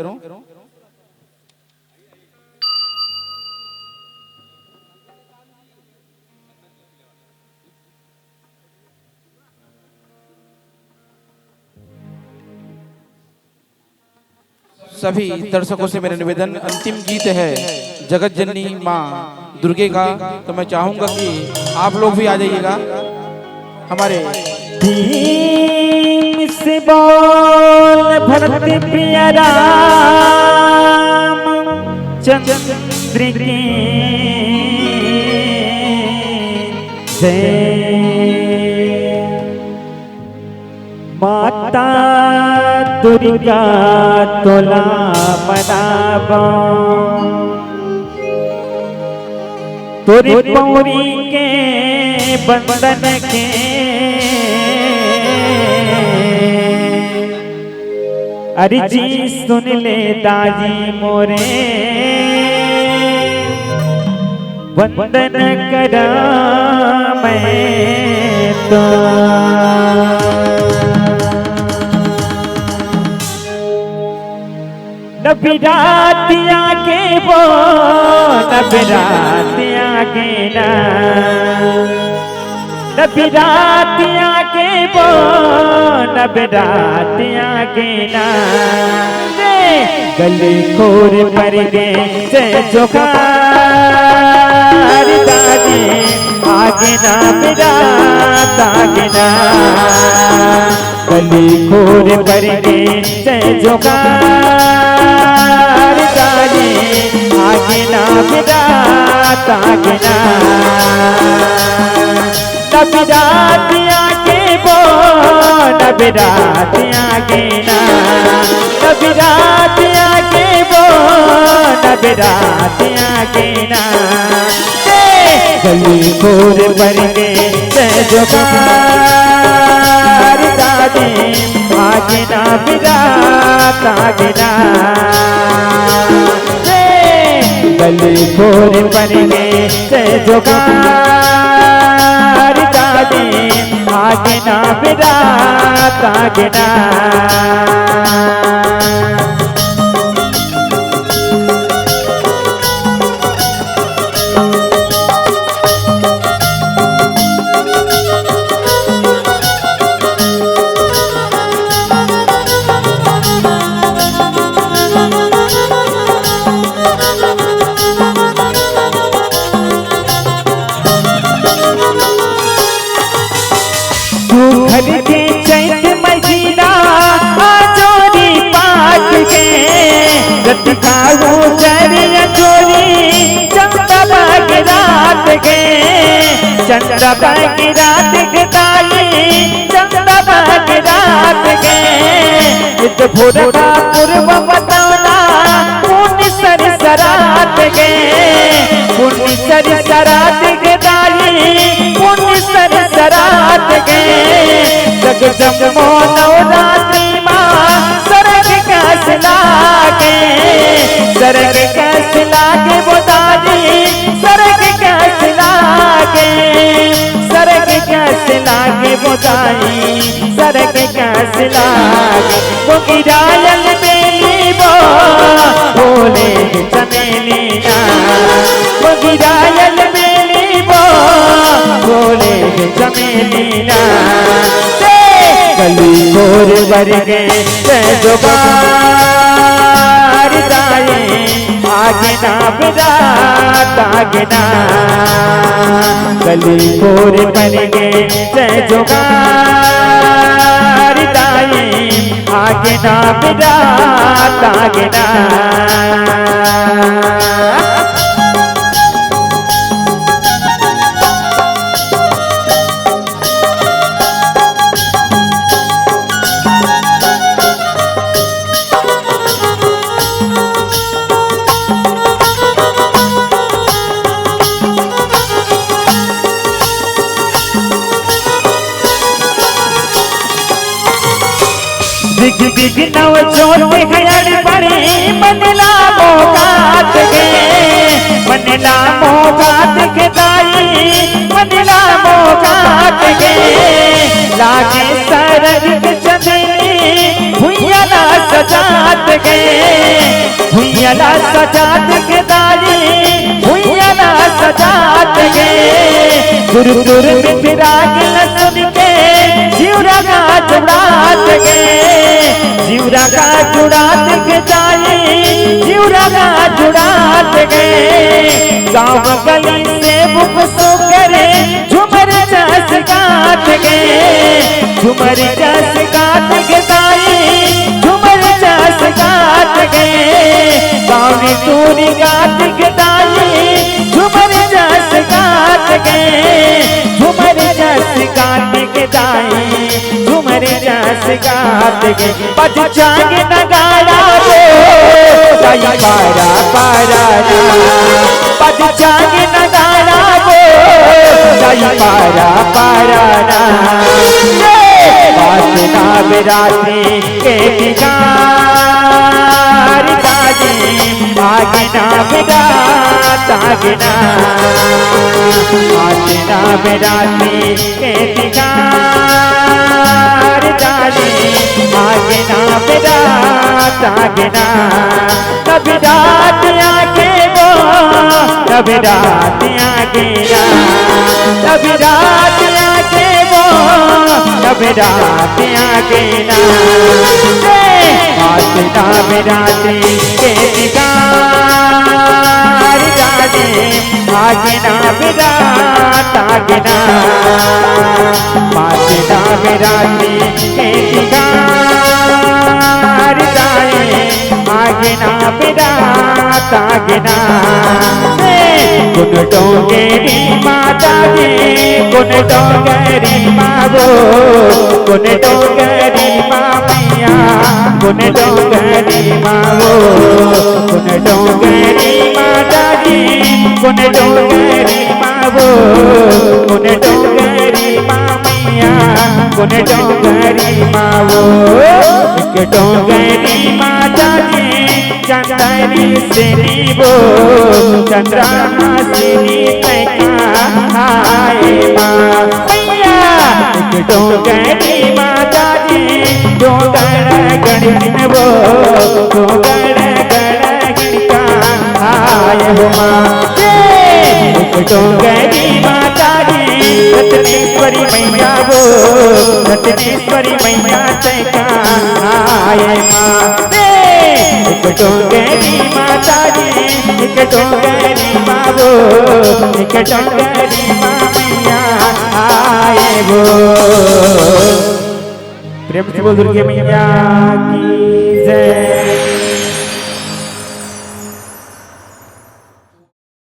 सभी दर्शकों से मेरा निवेदन, अंतिम गीत है जगत जननी माँ दुर्गे का, तो मैं चाहूंगा कि आप लोग भी आ जाइएगा हमारे। भीम से बोल भरत प्रिय राम चंद्र की जय। माता दुर्गा तोला मनाबो, तोरे पौरी के बंदन के। अरे जी सुन ले दाई मोरे, वंदन करा मैं तो। नवरात आगे वो, नवरात आगे ना, नवरात आगे वो, नवरात आगे ना। रे गली खोर पर गे से जोगार दादी, आगे ना नवरात आगे ना। गली खोर पर गे से जोगार दादी, आगे ना नवरात आगे ना। नवरात आगे वो, नवरात आगे ना, नवरात आगे वो, नवरात आगे ना। गली खोर पर गे से जोगार दादी, आगे ना नवरात आगे ना। गली खोर पर गे से जोगार दादी, आगे ना नवरात आगे ना। सुघर के चैत महीना, आजोरी पात के, रतिका उजर अजोरी, चंदा बाग रात के, चंदा बाग रात के दाई, चंदा बाग रात के। इत भोरका पूर्व बतौना, पुन सर सरात के, पुन सर सरात के दाई, पुन सर सरात के। जग जमो नवरात्रि माँ, सरग कस लागे, सरग कस लागे वो दाई, सरग कस लागे, सरग कस लागे वो दाई, सरग कस लागे। मोगिरायल बेली वो, भोले चमेली ना। मोगिरायल बेली वो, भोले चमेली ना। से गली खोर पर गे से जोगार दाई, आ आगे ना बेरा तागे ना, गली कोरे बन गे जय जोगार दाई। आगे ना बेरा तागे ना। दिग दिग नव जोत घड़ी बड़ी, मन ला मोगात गे, मन ला मोगात गे दाई, मन ला मोगात गे। लागे सरग के चंदनी भुइया ला सजात गे, भुइया ला सजात गे दाई, भुइया ला सजात गे। गुरु गुरु मिठिरा के ला सुन के जिउरा गा जुड़ात गे, जिउरा गा जुड़ात गे दाई, जिउरा गा जुड़ात गे। गाँव गली से बुक सो करे झुमर जस गात गे, झुमर जस गात गे दाई, झुमर जस गात गे। गाँव तोरी गात गे दाई, झुमर जस गात गे, झुमर जस गात गे दाई, झुमर जस गात गे। बज चांग नगाड़ा वो, साई पारा पारा ना। बज चांग नगाड़ा वो, साई पारा पारा ना। ये बात ना बेराती के बिगाड़ दादी, आगे ना बेरा तागे ना। आगे ना बेराती के बिगाड़ दादी, आगे ना बेरा तागे ना। कभी रात आगे वो, कभी रात आगे ना, कभी रात आगे वो, कभी रात आगे ना। ए, बात ना बेराती के बिगाड़ दादी, आगे ना बेरा तागे ना। बात ना बेराती के बिगाड़ दाई, आगे ना बेरा तागे ना। ए, कुन डोंगरी माता जी, कुन डोंगरी माँ वो, कुन डोंगरी माँ मैया, कुन डोंगरी माँ वो, कुन डोंगरी माता जी, कुन डोंगरी माँ वो, कुन डोंगरी माँ मैया, कुन डोंगरी माँ वो। एक डोंगरी माता जी, चंदनी से नीबो, चंद्रमा से नी तैका आए माँ। मैया, एक डोंगरी माता जी, डोंगर गण गिनबो, डोंगर गण गिनका आए हो माँ। एक डोंगरी माता जी, रत्नेश्वरी मैया वो, रत्नेश्वरी मैया तैका आए माँ। एक डोंगरी माता जी, एक डोंगरी माँ वो, एक डोंगरी माँ मैया आए वो। प्रेम से बोल दुर्गे मैया की।